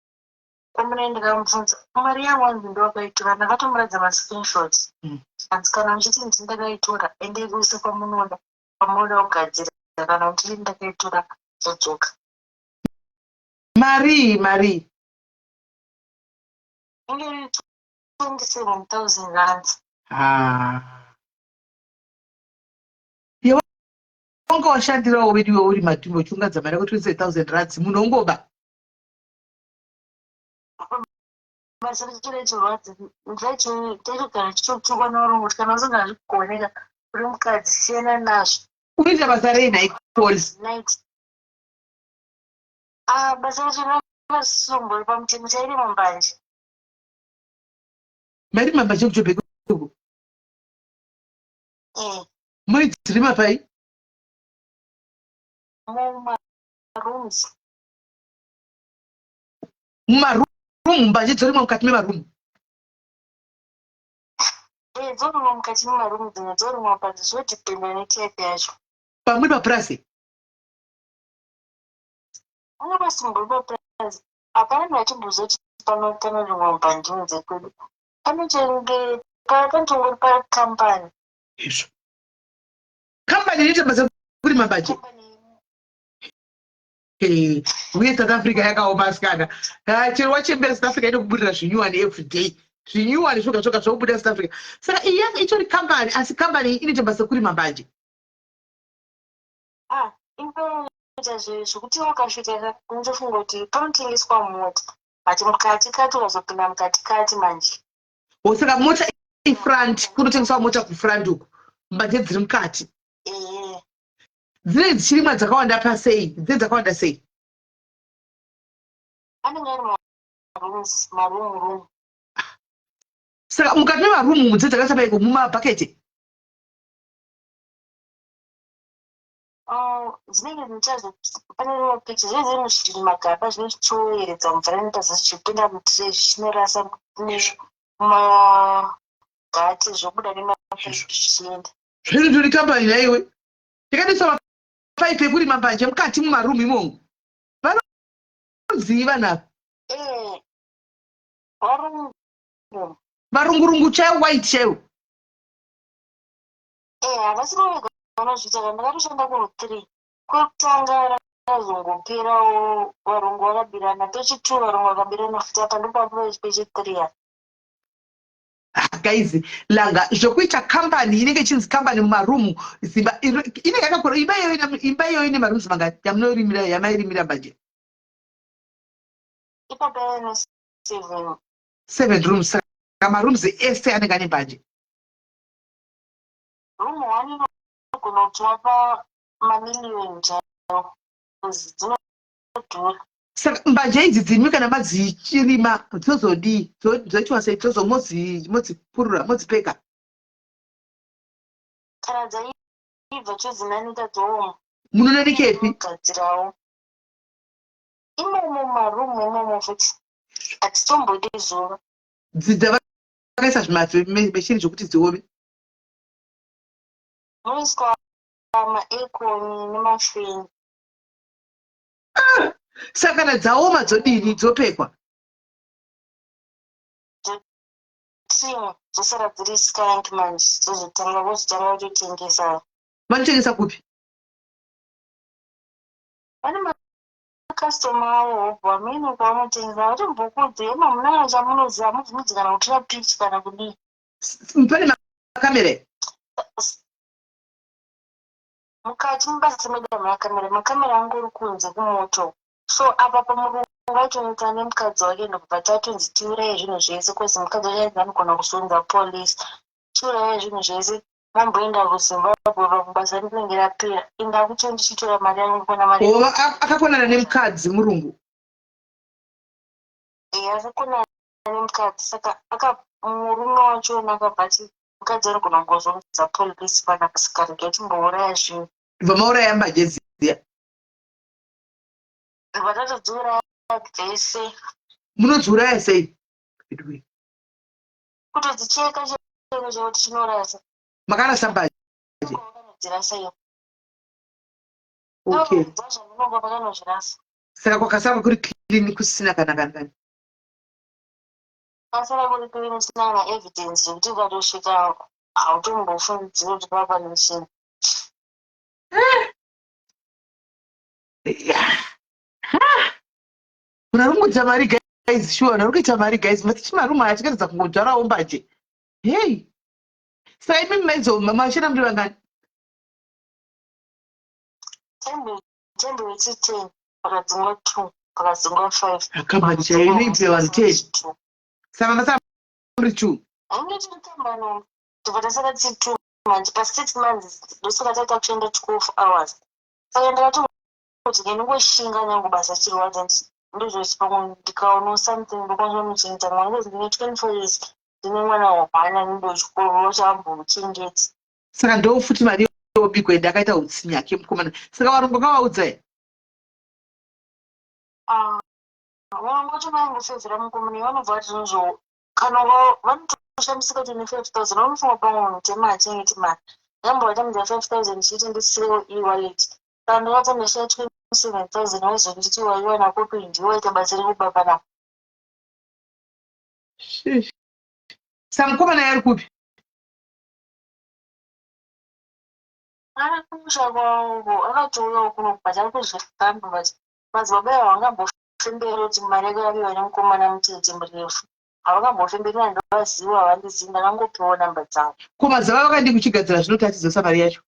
kwamuna ndikamubvunza mari yangu hanzi ndowakaitora ndakatomuratidza mascreenshots hanzi kana muchiti ndini ndakaitora endei kuise kwamunoda kwamunoda kugadzira kana kuti ndini ndakaitora zodzoka marii marii inge iri 27000 rands ah. Wanga washandirawo wedu iwe uri madhumbe uchiunganza mari yako 27000 rands munhu ongoba. Basa racho raitorwadza racho taitogara tichitotukwa nevarungu kuti kana usingazvigone ka uri mukadzi siyana nazvo. Unoita basa rei nhai Koli? Night. Ah, basa racho ranga risisombori pamutemo tairima mbanje. Mairima mbanje kuJobek uko? Eh. Moidzirima pai? Mumarooms. Mumaroom mbanje dzorimwa mukati memaroom. Eh, dzorimwa mukati memaroom dzimwe dzorimwa panze zvodependa netype yacho. Pamwe papurazi? Pamwe pasimbori papurazi. Hapana ndatimbozoti pano panorimwa mbanje dzekwedu. Panotenge panotongori pakambani. Izvo. Kambani inoita basa kurima mbanje. Hey, uye South Africa yakaoma asikana. Ah, chero wachembera South Africa inokuburira zvinyuwani every day. Zvinyuwani zvoga zvoga zvokubuda South Africa. Saka iyi yanga itori kambani asi kambani iyi inoita basa kurima mbanje. Ah, inoita zvekuti ukasvika unotofunga kuti panotengeswa mota. But mukati kati ukazopinda mukati kati manje. O saka mota ifront kunotengeswa mota kufront uku mbanje dziri mukati. Ehe. Dzinenge dzichirimwa dzakawanda pasei? Dzinenge dzakawanda sei? Anenge ari marooms, maroom room. Saka mukati memaroom umu dzinenge dzakaisa paiko mumabhakete? Oh, dzinenge dzichazo pane rimwe picture zvinenge zviri muzvimagaba zvinenge zvichioyeredza mvura inoita zvichipinda mutray zvichinorasa mumagati zvobuda nemapaipi zvichienda. Zviri ndiri company nhaiwe. Yakadisa mapaipi ekurima mbanje mukati mumaroom imomo. Vanoziva vanhu ava. Eh, varungu. Varungurungu chaiwo white chaiwo. Eh, havasi vega vanozviita ka ndakatoshanda kunhu three kwekutanga rakazongoperawo varungu vakabirana pechi two varungu vakabirana futi apa ndopapo pechi three apa. Ah, guys langa zvekuita company inenge ichinzi company mumaroom zimba inenge yakakura imba iyoyo imba iyoyo ine marooms mangani yamunorimira yamairimira mbanje Ipapo yaive seven. Seven rooms saka marooms ese anenge ane mbanje. Room one inogona kuti wapa mamiliyoni chaiwo because dzinodhura. Saka mbanje idzi dzimwi kana madzichirima dzozodii dzoitwa sei dzozo modzipurura modzipeka? Kana dzaibva todzinanika dzooma. Munonanikepi? Gadzirawo imomo mumaroom imomo futi hatitombodi zuva. Dzidza vakaisa zvimameshini zvekuti dziome. Munoiswa maaircon nemafeni. Ah, saka kana dzaoma dzodini dzopekwa? Dzotrimwa dzosara dziri skank manje dzozotanga vozotanga kutotengesa. Vanotengesa kupi? Vane makastoma avo hobho hameno kwavanotengesa havatombokudzi hema munana chamunoziva hamubvumidzi kana kutora pichi kana kudii. Pane makamera mukati mubasa medu hamuna kamera makamera angori kunze kumoto so apa pamurungu aitonetsa nemukadzi wake ndokubva tatonzi tiuraye zvinhu zvese cause mukadzi wacho ainzi anogona kuzonza police tiuraye zvinhu zvese mamboenda kuzimbabwe pamubasa rinenge rapera inda kuti ndichitora mari yangu kona mari akakonana nemukadzi murungu akakonana nemukadzi saka aka murume wachona akabva ati mukadzi anogona kungozonza police panapa saka rega timbouraya zvinhu. Bva mauraya mbanje dziya. Ndobva tatodziuraya dzese. Munodziuraya sei? Kutodzicheka chero chero tichinorasa. Makarasa mbanje? Vakanodzirasa iyo. Okay. Zvandinonga vakanozvirasa. Saka kwakasara kuri clean kusina kana kana kana. Basa rako ripiri musina kana evidence yekuti ukatosvika hautombofungidziri kuti papa nechinhu. Munhu ari kungoita mari guys sure munhu ari kuita mari guys but chimarume aya chikaratidza kungodzvarawo mbanje hey saka imi maidzo mashena muri vangani Tembe wechi 10 pakadzingwa 2 pakadzingwa 5 Akambani chaiyo inoitira vanhu 10 saka masara muri 2 Hainge tiri kambani tobva tasara tiri 2 manje pa 6 months ndosaka taita kushanda 12 hours saka ndakatongoti ndingoshinga nyangu basa chirwadza ndozoti pamwe ndikaonawo something ndokwanisa kunochengeta mwana because ndine 24 years ndine mwana wahwana ndindochikoro chambochengeti saka ndo futi mari yobikwa ende akaita utsinye hake mukomana saka varungu vakavaudza here ah, varungu vacho vaingofevhera mukomana vanobva vati zvonzvo kana vanotoshamisika kuti une 5000 vanofunga pamwe munhu tema achengeti mari ndambovatamidza 5000 chiiti ndisirewo ewallet kana ndakati ndashaya 27000 waizonditi waiwana kupi ndiwe waita basa rekuba panapa samukomana yari kupi Ari kumusha kwangu akatouyawo kuno but ari kuzvifamba but madzibaba ava havangambofemberi kuti mari yake yabiwa nemukomana mutete murefu havangambofemberi handivazivi havandizivi ndakangopiwawo namba dzavo. Ko madzibaba vakadii kuchigadzira zvino kuti achidzosa mari yacho?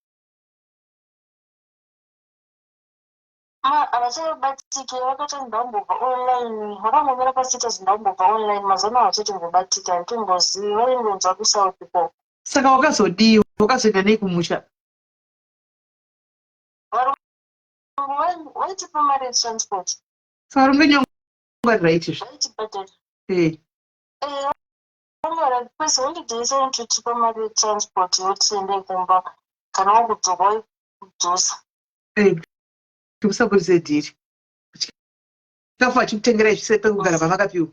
Havachabatiki, vakati ndambobva online, vakangomira pastatus ndambobva online. Mazuva ano havachatombobatika, handitombozivi, vaingonzwa kuSouth ikoko. Saka wakazodii? Wakazoenda nei kumusha? Varungu vaitipa mari yetransport. Saka varungu nyongwarira itizvi? Vaitibhadhara. Vangara kwese holiday yese vanototipa mari yetransport yoti endai kumba, kana wakudzoka waikudzosa. Tikusaburise dhiri, chikafu achikutengerai zvise, pekugara pamakapiwa?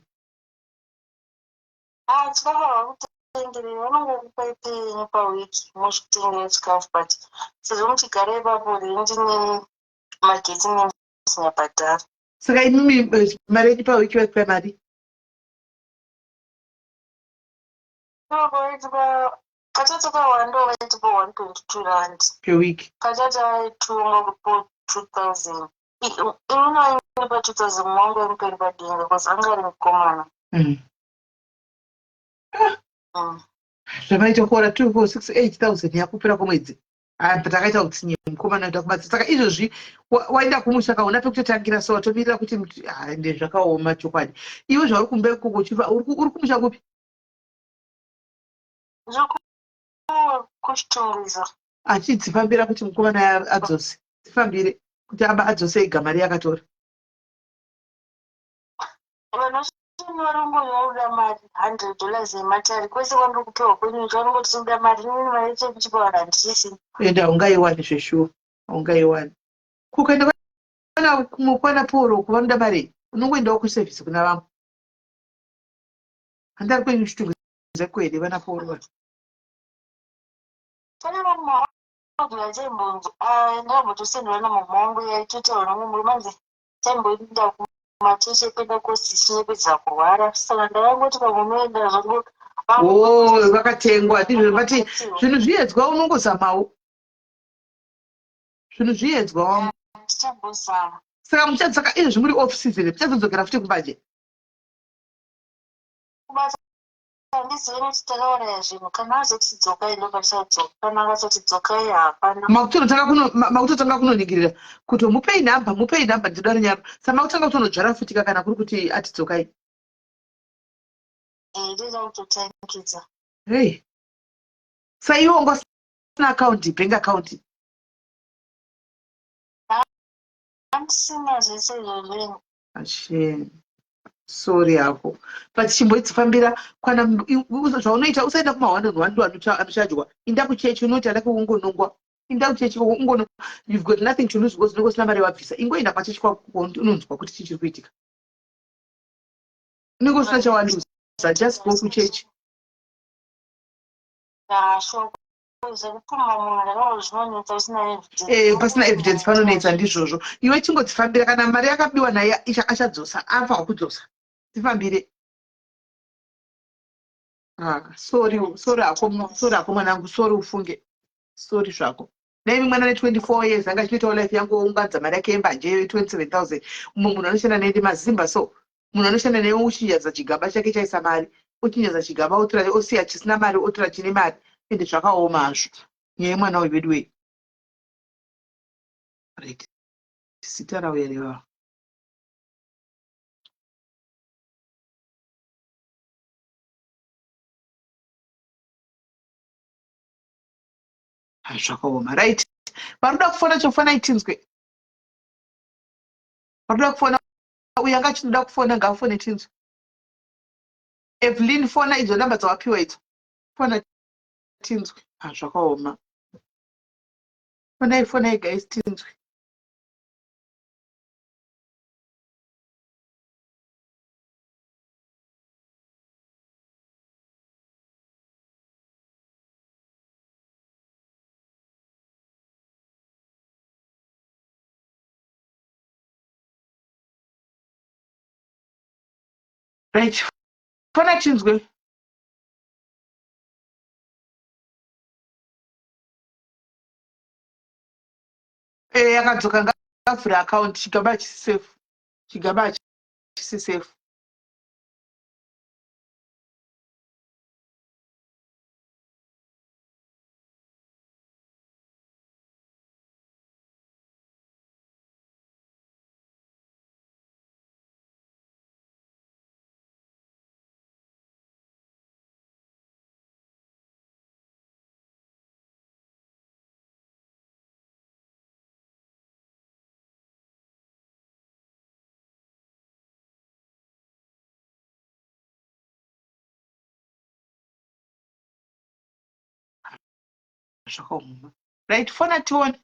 Ah, chikafu havakutengerei, vanongokupai penyu pawiki mozvitengera chikafu, but sezvo muchigara ipapo, rendi nemagetsi nemusingabhadhari. Saka imimi mari yenyu pawiki vaikupai mari? Ipapo vaitipa, katatu kawanda vaitipa R122. Pewiki? Katatu aitunga kupo 2000. Inini vainipa 2000, mwangu aimuperi padenga because anga ari mukomana. Zvamaita kuora 2 4 6 8 thousand yakupera kwemwedzi. Ah, takaita utsinye, mukomana uida kubatsira. Saka izvozvi waenda kumusha, kauna pekutotangira, so watomirira kuti ah, ende zvakaoma chokwadi. Iwe zvauri kumba ikoko uchiva, uri kumusha kupi? Ndiri kuChitungwiza. Achidzifambira kuti mukomana adzose, dzifambire kuti aba adzose ega mari yakatora. Vanhu varongoda mari, $100 yematari kwese kwandiri kupiwa kwenyuchi, vanongoti tinoda mari. Inini mari yacho yekuchipa vanhu handisisina. Ende haungaiwani zveshuwa, haungaiwani. Kukaenda kwana Paul uku vanoda mari, unongoendawo kuservice kuna vamwe. Handari kwenyu Chitungwiza kwede vana Paul va? Pane vamwe maaudio achaimbonzi ndambotosendwa namama wangu, yaitotaura nomwe murume, anzi taimboenda kumachechi ePentecost tichinyepedzera kurwara, saka ndakangoti pamwe unoenda zvangu. O, vakatengwa ndizvo, but zvinhu zviyedzwa, unongozamawo zvinhu zviyedzwa wangu. Ndichambozama. Saka muchadzaka izvezvi muri off season, muchazodzokera futi kumbanje? Kubasa handizivi nekuti takauraya zvinhu. Kana azoti dzokai, ndopachadzoka, kana akasati dzokai, hapana. Makutotanga kunoningirira kuti mupei nhamba, mupei nhamba, ndinoda runyaro. Saka makutanga kutonodzvara futika kana kuri kuti atidzokai? Ndoda kutotangidza. Hei, saiwe wanga usina account, bank account? Handisina zvese izvozvo. Ashe, sorry hako, but chimbodzifambira kwana zvaunoita. Usaenda kuma one on one, ndo anochajwa. Inda kuchechi, unoti ada kuungonongwa, inda kuchechi ungono. You've got nothing to lose because unenge usina mari wabvisa. Ingoenda kwachechi kwako, unonzwa kuti chii chiri kuitika. Unenge usina chawaluza, just go kuchechi. Shoko zvekupumha munhu ndakava zvinonetsa usina evidence. Pasina evidence panonetsa, ndizvozvo. Iwe chingodzifambira, kana mari yakabiwa naye achadzosa, afa kudzosa. Dzifambire. Ah, sorry, sorry hako, sorry hako mwanangu, sorry ufunge, sorry zvako. Naimi mwana ne24 years anga achitoitawo life yangu, ounganidza mari yake yembanje 27 000. Mumwe munhu anoshanda naye ndemazimba, so munhu anoshanda naye uchinjadza chigaba chake chaisa mari, ochinjadza chigaba, otora, osiya chisina mari, otora chine mari. Ende zvakaoma hazvo nyaya yemwana uyu vedu wei. Right, zita rauya revava. Zvakaoma. Right, vari kuda kufona, chofonai tinzwe. Vari kuda kufona, uyo anga achinoda kufona ngaafone tinzwe. Evelyn, fona, idzo namba dzawapiwa idzo, fona tinzwe. Zvakaoma. Fonai, fonai guys, tinzwe. Right, fona tinzwe. Akadzoka, ngavhure account. Chigaba hachisi safe, chigaba hachisi safe. Zvakaoma. Right, fona tione.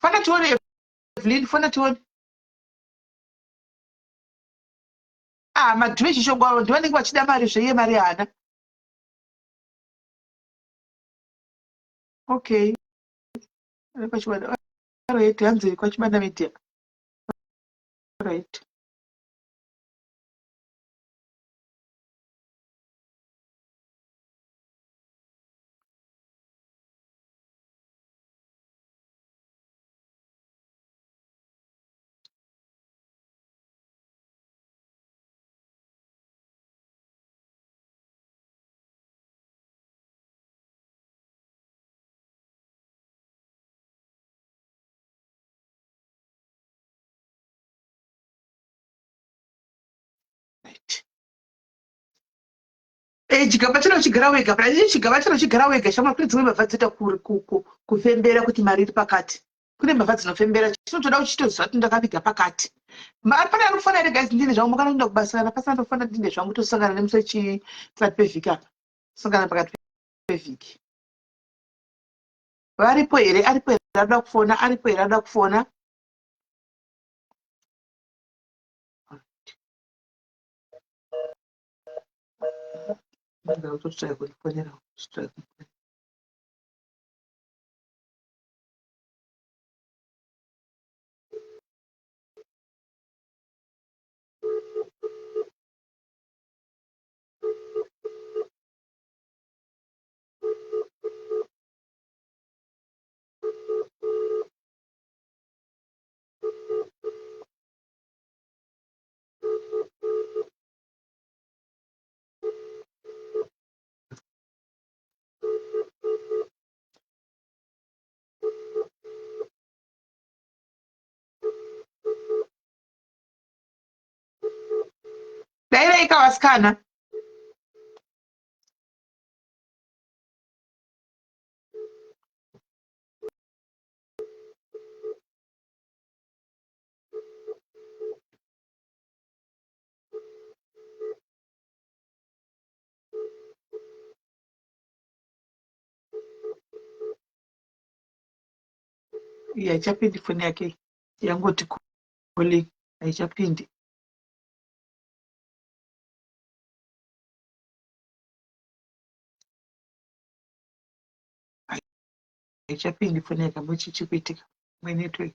Fona tione, Evelyn, fona tione. Ah, madhuve chishongo avo ndivanenge vachida mari zveiye mari haana. Okay. Kwachibanda. Right, hanzi kwachibanda media. Right. Right. Eh, chigaba chino chigara wega pra chigaba chino chigara wega shamwa kune dzimwe mbavha dzinoita kufembera kuti mari iri pakati kune mbavha dzinofembera chinotoda uchitoziva kuti ndakaviga pakati mari pane ari kufana here guys ndine zvangu makana kuenda kubasa kana pasina ndofana ndine zvangu tosangana nemusi wechi pakati pevhiki apa tosangana pakati pevhiki varipo here aripo here anoda kufona aripo here anoda kufona Ndakutotry kundifonera try kundifonera. Dairaika vasikana. Iyi haichapindi foni yake yangoti calling haichapindi. Haichapindi foni yake ambo chii chikuitika network.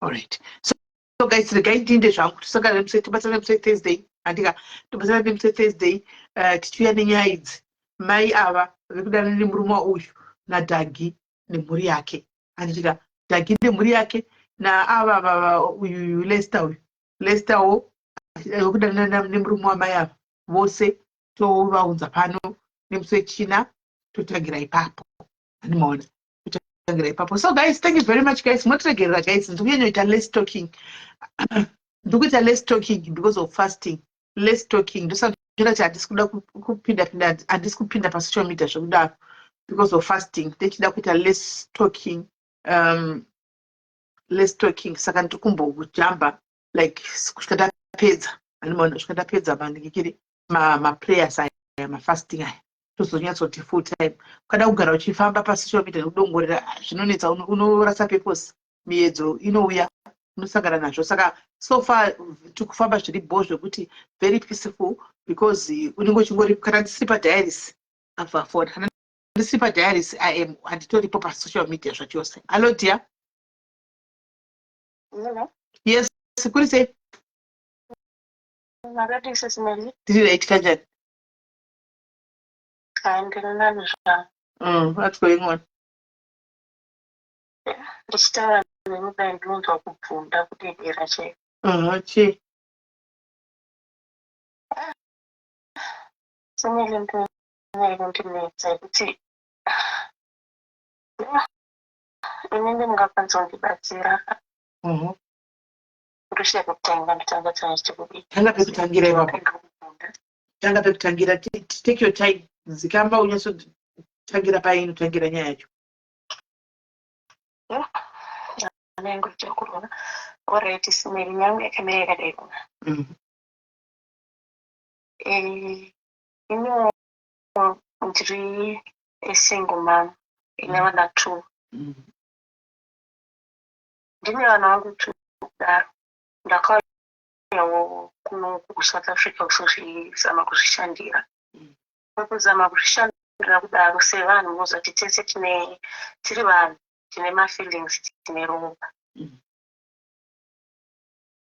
Alright. So, so guys regai ndiinde zvangu tisangane nemusi tobatsana nemusi Thursday handika tobatsana nemusi Thursday tichiuya nenyaya idzi mai ava vekudanana nemurume uyu naDhagi nemhuri yake handitika Dhagi nemhuri yake naava vava uyu Lester uyu Lester wo wekudanana nemurume wamai ava vose tovaunza pano nemusi wechina totangira ipapo handimaona totangira ipapo. So guys, thank you very much guys. Motiregerera guys, ndiri kunyanyoita less talking, ndiri kuita less talking because of fasting. Less talking ndosaka kuti handisi kuda kupinda pinda, handisi kupinda pasocial media zvekudaro because of fasting. Ndechida kuita less talking, less talking, saka ndiri kumbojamba like kusvika ndapedza, handimaona, kusvika ndapedza mandikikiri maprayers aya, mafasting aya, tozonyatsoti full time. Ukada kugara uchifamba pasocial media nekudongorera zvinonetsa, unorasa purpose, miedzo inouya, unosangana nazvo. Saka so far tikufamba zviri bho zvekuti very peaceful because unenge uchingori kana ndisiri padiaries abva fona kana ndisiri padiaries I am handitoripo pasocial media zvachose. Hallo dear. Hello. Yes, kuri sei? Makadii sesimeli? Ndiri right, kanjani? Hayi, ndiri nani zvangu. What's going on? Ndichitaura nemi kudai ndinonzwa kubvunda kudedera chaiko. Chii? Simeli, ndine kundinetsa yekuti inenge mungakwanisa kundibatsira. Ndoshiya kutanga ndotanga tanga chekudii? Tanga pekutangira ipapo. Tanga pekutangira. Take your time. Zikamba unyatsotangira painotangira nyaya yacho. Hana yangu ichiri kurova. Alright, Simeri, yangu yakamira yakadai kuna. Ino ndiri a single mom ine vana two. Ndine vana vangu two kudaro. Ndakauyawo kuno kuSouth Africa kuzozvizama kuzvishandira. Mukuzama kuzvishandira kudaro, sevanhu munoziva kuti tese tine, tiri vanhu tine mafeelings, tine ropa.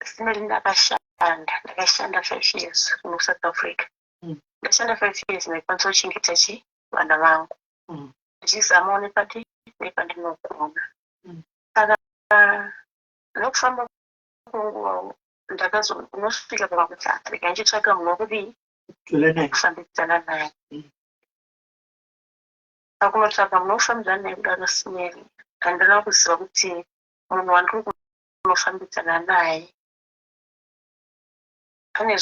Simeri, ndakashanda 5 years kuno South Africa. Ndashanda 5 years, ndaikwanisa kuchengeta chi vana vangu, ndichizamawo nepati nepandinogona. Saka nokufamba kwenguva ndakazo unosvika pakuti, "Ah, rega ndichitsvaga munhu wekudii?" Tola naye. Kufambidzana naye. Pakunotsvaga munhu wekufambidzana naye kudaro, Simeri, handina kuziva kuti munhu wandiri kunofambidzana naye ane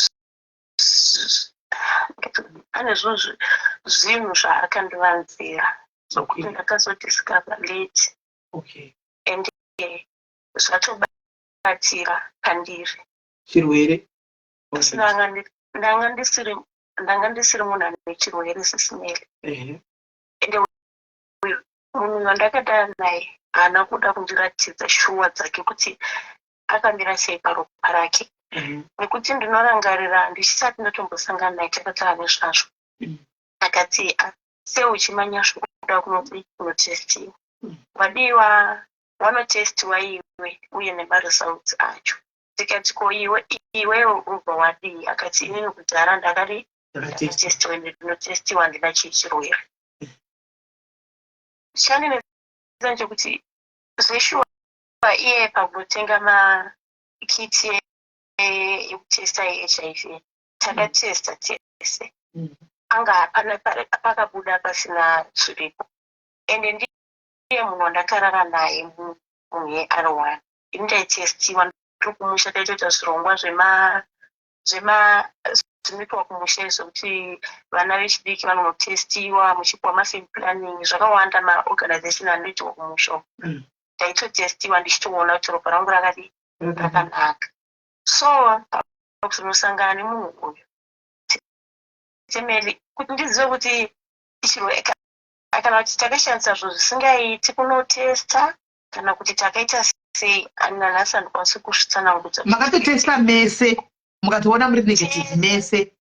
zvinhu zvaakandivanzira zvokuti ndakazodiscover late and zvatobatira pandiri. Chirwere. Asi ndanga ndisiri munhu ane chirwere, Sisimeri. Ende uyu munhu wandakadana naye haana kuda kundiratidza shuwa dzake kuti akamira sei paropa rake, nekuti ndinorangarira ndichisati ndatombosangana naye, takataura nezvazvo. Akati, "Ah, sei uchimanya zvokuda kunodi kunotestiwa?" Wadiwa wanotestiwa iwe uye nemaresults acho. Ndikati, "Ko iwe, iwewe ubva wadii?" Akati, "Inini kudhara ndakadi Ndakatesta. Ndakatestiwa, ende ndinotestiwa, handina chii chirwere." Chandinetsa ndechekuti zveshuwa iye pakunotenga makit ekutesta HIV, takatesta tese, anga hapana pakabuda pasina zviripo. Ende ndiye munhu wandakarara naye munhu yeR1. Ini ndaitestiwa ndiri kumusha, taitoita zvirongwa zvema zvinoitwa kumusha zvekuti vana vechidiki vanonotestiwa muchipiwa mafamily planning, zvakawanda, maorganization anoitwa kumusha uko. Ndaitotestiwa ndichitoona kuti ropa rangu rakadi rakanaka. So pakuzonosangana nemunhu uyu temeli, kuti ndizive kuti chirwere kana kuti takashandisa zvinhu zvisingaiti kunotesta kana kuti takaita sei, nanhasi handikwanisi kusvitsanangudza. Makatotesta mese, mukatoona muri negative mese.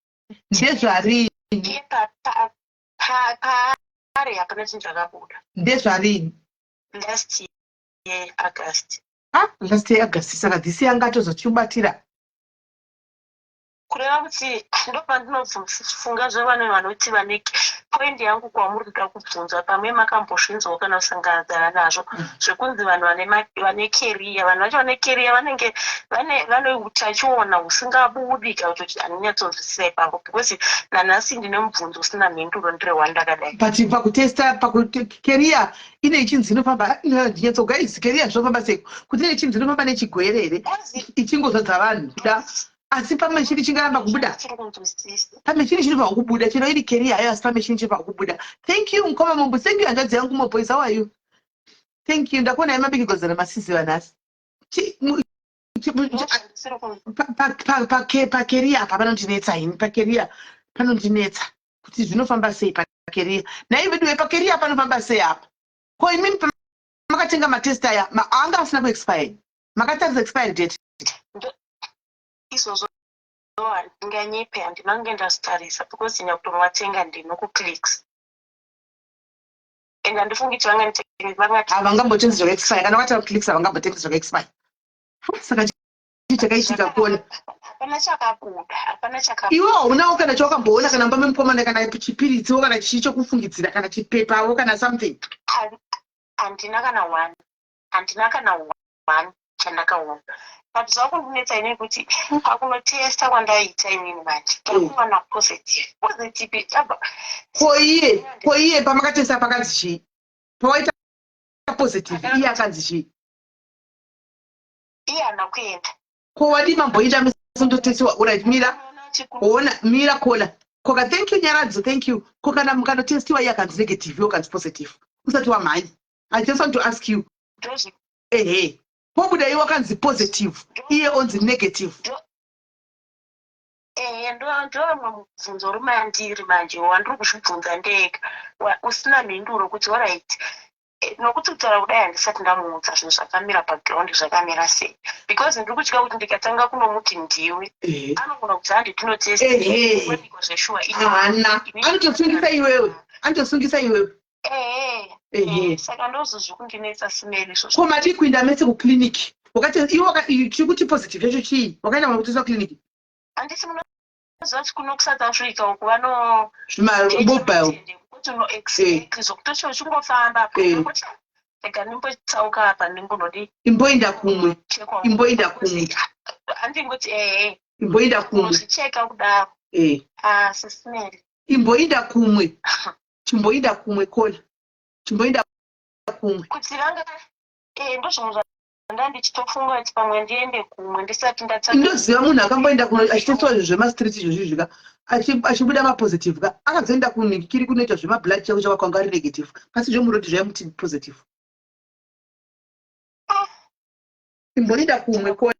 Ndezvarini? Iye paari hapana chinhu chakabuda. Ndezvarini? Last year August. Ah, last year August. Saka this year angatozochibatira. Kureva kuti ndopandinofunga zvevane vanoti vane point yangu kwamuri kuda kubvunza, pamwe makambozvinzwawo kana kusanganidzana nazvo, zvekunzi vanhu vane carrier, vanhu vacho vane carrier vanenge vane utachiona husingabudi, kana kutoti handinyatsonzwisisa ipapo, because nanhasi ndine mubvunzo usina mhinduro, ndiri wandakadai. But pakutesta, pakucarrier ine ichinzi inofamba, ndinyatso guys, carrier zvinofamba sei? Kuti ine ichinzi inofamba nechigwere here, ichingozadza vanhu kuda, asi pamachini chingaramba kubuda? Chiri kunzwisisa. Pamachini chinofanwa kubuda chero iri carrier hayo, asi pamachini chinofanwa kubuda. Thank you, mukoma Mombo. Thank you, hanzvadzi yangu Moboys. How are you? Thank you. Ndakuonai mabikigozana masiziva nhasi. Ndisiri Pacarrier apa panondinetsa ini. Pacarrier panondinetsa kuti zvinofamba sei pacarrier. Nai vedu vepacarrier, panofamba sei apa? Ko imimi makatenga matest aya, anga asina kuexpire? Makatarisa expiry date? Izvozvo handinganyepe, handinange ndazitarisa, because nyakutomatenga ndino kuClicks and handifungi kuti vanganditenge. Havangambotengesi zvakaexpire. Kana wakataura Clicks, havangambotengesi zvakaexpire. Saka chii chakaitika kuona? Hapana chakabuda, hapana chakabuda. Iwe haunawo kana chawakamboona kana mumba memukomana, kana chipiritsiwo, kana chii chokufungidzira, kana chipepawo, kana something? Handina kana one, handina kana one chandakaona. But zvakundinetsa inini kuti pakunotesta kwandaiita inini manje takuwana positive, positive yabva. Ko iye pamakatesta pakanzi chii? Pawaita positive, iye akanzi chii? Iye haana kuenda. Ko wadii mamboita misondotestiwa? Alright, mira, ona, mira, kola koka. Thank you, Nyaradzo. Thank you. Ko kana mukanotestiwa, iye akanzi negative, iwe ukanzi positive, usati wamhanya, I just want to ask you. Ehe, pobuda iwe wakanzi positive, iye onzi negative. Ehe, ndomwe mubvunzo uri mandiri manje wandiri kuzvibvunza ndega, usina mhinduro, kuti alright, nokuti kutaura kudai handisati ndamuudza zvinhu zvakamira paground zvakamira sei, because ndiri kutya kuti ndikatanga kunomuti ndiwe, anogona kuti handi tinotestwanikwa zveshuwa. Haana, anotosungisa iwewe, anotosungisa iwewe. Ehe, saka ndozozvikundinetsa simeri izvozvo. Ko madii kuinda mese kuclinic? Wakati iwe chiri kuti positive yacho chii? Wakaenda kuna kutestwa clinic? Handiti munoziva kuti kuno kuSouth Africa uku vano Zvimamobile. Kuti uno, exactly, zvokutoti uchingofamba kuti rega ndimbotsauka apa, ndimbonodi Imboenda kumwe. Chekwa. Imboenda kumwe. Handingoti ehe. Imboenda kumwe. Unozvicheka kudaro. Ah, sisimeri. Imboenda kumwe, chimboenda kumwe, kola, chimboenda kumwe. Kuti vanga ndozvimwe zvanda ndichitofunga kuti pamwe ndiende kumwe ndisati ndatsaka. Ndoziva munhu akamboenda kuno achitestwa zvinhu zvemastreet izvozvi zvika achibuda mapositive ka, akazoenda kunikiri kunoita zvemablood chako chako, kwanga ari negative, asi zvemuroad zvaimuti positive. Imboenda kumwe, kola.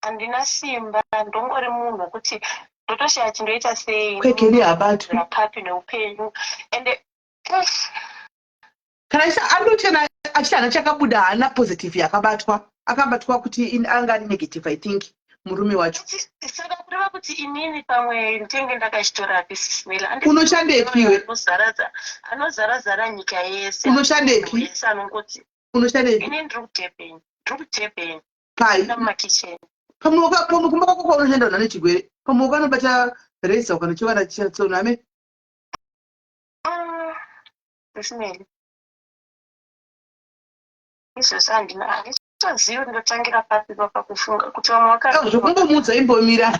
Handina simba, ndongori munhu wekuti ndotoshaya kuti ndoita sei. Kwekeni habatwi. Papi neupenyu ende Kana achiti achiti hana chakabuda, haana positive yakabatwa, akabatwa kuti anga ari negative, I think, murume wacho. Saka kureva kuti inini pamwe ndinge ndakachitora sisimela. Unoshandepi iwe? Anozarazara nyika yese. Unoshandepi? Yese anongoti Unoshandepi? Ini ndiri kuDurban, ndiri kuDurban. Pai? Mumakitchen. Pamwe kumba kwako kwaunoshanda unhu ane chirwere, pamwe ukanobata reza, ukanochivana chatsono ame. Sisimeli, izvozvo handina, handitozivi ndotangira papi pakufunga kuti vamwe vaka Zvokumbomuudza imbomira,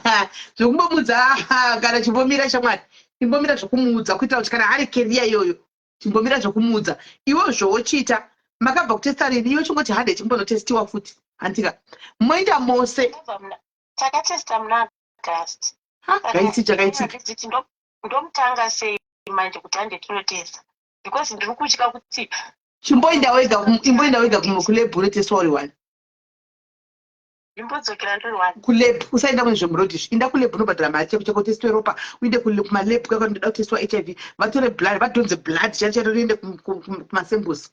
zvokumbomuudza kana chimbomira shamwari, imbomira zvokumuudza, kuitira kuti kana ari carrier iyoyo, chimbomira zvokumuudza. Iwe zvowochiita, makabva kutesta rini? Iwe chingoti hande chimbonotestiwa futi, handika moenda mose. Takatesta muna August. Gaisi chakaitika. Handiti ndomutanga sei manje kuti hande tinotesta, because ndiri kutya kuti Chimboenda wega, imboenda wega kulab unotestwa uri one. Ndimbodzokera ndiri one? Kulab, usaenda kune zvemuroad izvi. Inda kulab, unobhadhara mari cheko cheko, testwe ropa, uinde kumalab kwako, ndoda kutestwa HIV, vatore blood, vadhonze blood charo charo, riende kumasamples.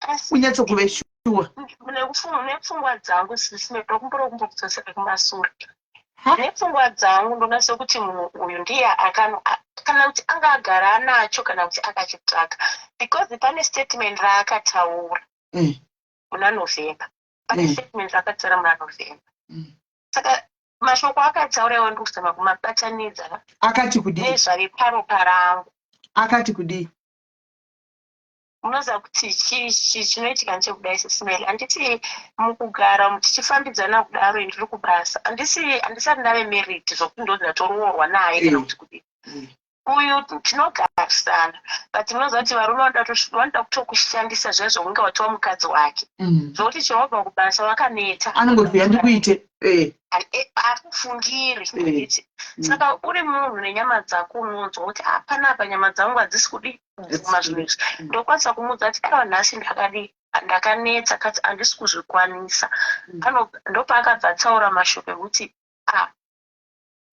Asi unyatsokuve shuwa. Nepfungwa dzangu, sisime, ndokumbura kumbokudzosera kumasure. Nepfungwa dzangu ndona sekuti munhu uyu ndiye kana kuti anga agara anacho kana kuti akachitsvaga, because pane statement raakataura muna November, pane statement raakataura muna November. Saka mashoko akataura iwo ndikuzama kumabatanidza Akati kudii? Nezvave paropa rangu. Akati kudii? Munoziva kuti chinoitika ndechekudai, sisimeli, handiti mukugara tichifambidzana kudaro, ndiri kubasa, handisi, handisati ndave married zvokuti ndonzi ndatoroorwa naye kana kuti kudii. Uyu tinogarisana, but munoziva kuti varume vanoda kutokushandisa zviya zvokunge watova mukadzi wake, zvokuti chewabva kubasa wakaneta, Anongoti uya ndikuite. Akufungiri, handiti? Saka uri munhu nenyama dzako unonzwa kuti panapa nyama dzangu hadzisi kudi kubvuma zvinhu izvi. Ndokwanisa kumuudza kuti aiwa, nhasi ndakadii, ndakanetsa kati handisi kuzvikwanisa. Ndopaakabva ataura mashoko ekuti a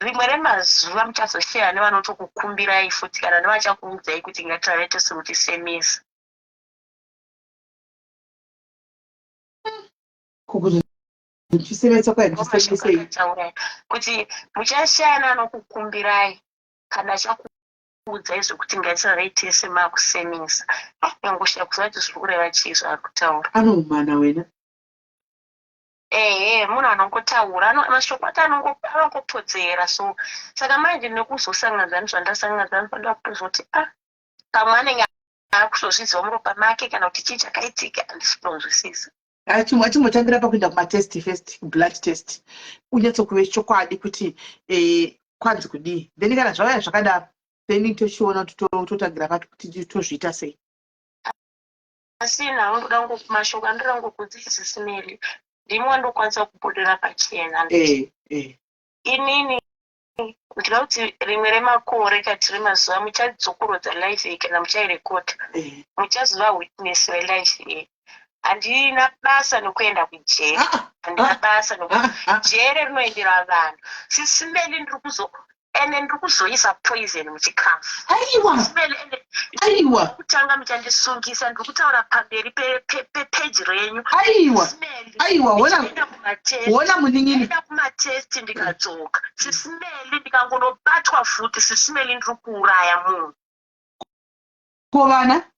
rimwe remazuva muchazosheya nevanotokukumbirai futi kana nevachakuudzai kuti ngatirare tose mutisemesa. Kukuti ndichisemetsa kwai? Ndomashoko Ndichisemesei? Akataura kuti muchashaya neanokukumbirai kana achakuudzai zvekuti ngatirarei tese makusemesa. Yangoshaya kuziva kuti zviri kureva chii zvaari kutaura. Anoumana wena. Ehe, munhu anongotaura mashoko ati anongopodzera so. Saka manje nekuzosangana nezvandasangana, ndoda kutozoti pamwe anenge akutozviziva muropa make kana kuti chii chakaitika, handisi kutonzwisisa. Achimbotangira pakuenda kumatest first, blood test, unyatsokuve chokwadi kuti kwanzi kudii. Then kana zvauya zvakadaro, then tochiona kuti totangira papi, kuti tozviita sei. Asi nhau ndoda mashoko andoda ngokudzidzisa, ndimi wandokwanisa kubudira pachena. Eh, eh. Inini Ndinoda kuti rimwe remakore kati remazuva muchadzokorodza life iyi kana muchairekodha, muchazova witness welife iyi. Handina basa nokuenda kujeri, handina basa nokuti jere rinoendera vanhu. Sis Melly, ndiri kuzo ende ndiri kuzoisa poison muchikafu. Aiwa. Sis Melly, ende Aiwa. kutanga muchandisungisa, ndiri kutaura pamberi pepeji renyu. Aiwa. Sis Melly, Aiwa, wona. ndichaenda kumatest. Wona, munin'ini. Ndaenda kumatest, ndikadzoka. Sis Melly, ndikangonobatwa futi, Sis Melly, ndiri kuuraya munhu. Ko vana?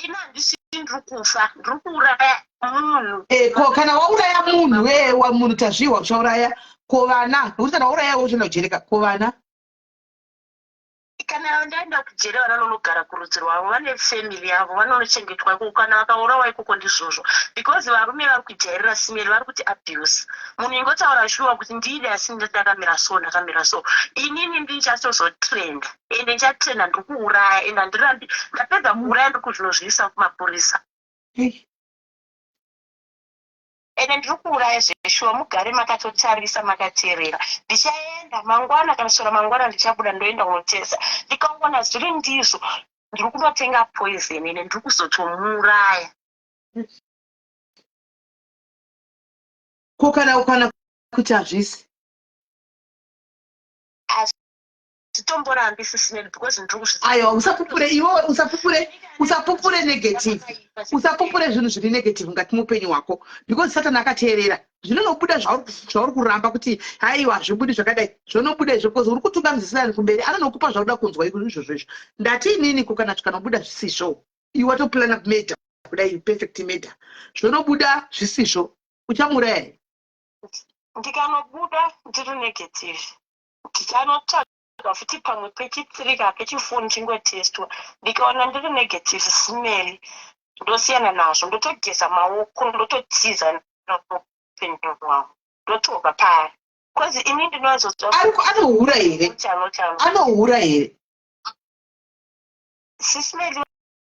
Ini handisi ndiri kufa, ndiri kuuraya munhu. Ko kana wauraya munhu, wa munhu tazviwa uchauraya, ko vana? Nokuti kana wauraya iwe uchienda kujereka, ko vana? Kana ndaenda kujere, vanonogara kurudzi rwavo, vane family yavo, vanonochengetwa ikoko. Kana vakaurawa ikoko, ndizvozvo, because varume vari kujairira. Sis Melly, vari kuti abuse munhu. Ingotaura shuwa kuti ndide, asi ndakamira so, ndakamira so. Inini ndichatozotrenda, ende ndichatrenda ndiri kuuraya, ende handirambi. Ndapedza kuuraya, ndiri kuzvinozviisa kumapurisa. Hey. Ende ndiri kuuraya zveshuwa. Mugare makatotarisa, makateerera. Ndichaenda mangwana kana sora mangwana, ndichabuda ndoenda kunotesa. Ndikaona zviri ndizvo, ndiri kunotenga poison, ende ndiri kuzotomuuraya. Ko kana kuti hazvisi? Zitomborambi, Sis Melly, because ndiri kuzvi Aiwa, usapupure iwe, usapupure, usapupure negative, usapupure zvinhu zviri negative ngati muupenyu hwako, because Satani akateerera. Zvinonobuda zvauri kuramba kuti haiwa, hazvibudi zvakadai, zvonobuda izvo, because uri kutungamidza kumberi. Anonokupa zvauda kunzwa izvozvo. Izvo ndati inini, ko kana zvikanobuda zvisizvo? Iwe watoplana murder kudai, perfect murder, zvonobuda zvisizvo, uchamuuraya here? Ndikanobuda ndiri negative, ndichanotsvaga futi pamwe pechitsirika pechifoni chingotestwa. Ndikaona ndiri negative, Sis Melly, ndosiyana nazvo, ndotogeza maoko, ndototiza noupenyu hwangu, ndotobva paari, because ini ndinozodzwa. Anohura here? Chano chano. Anohura here? Sis Melly,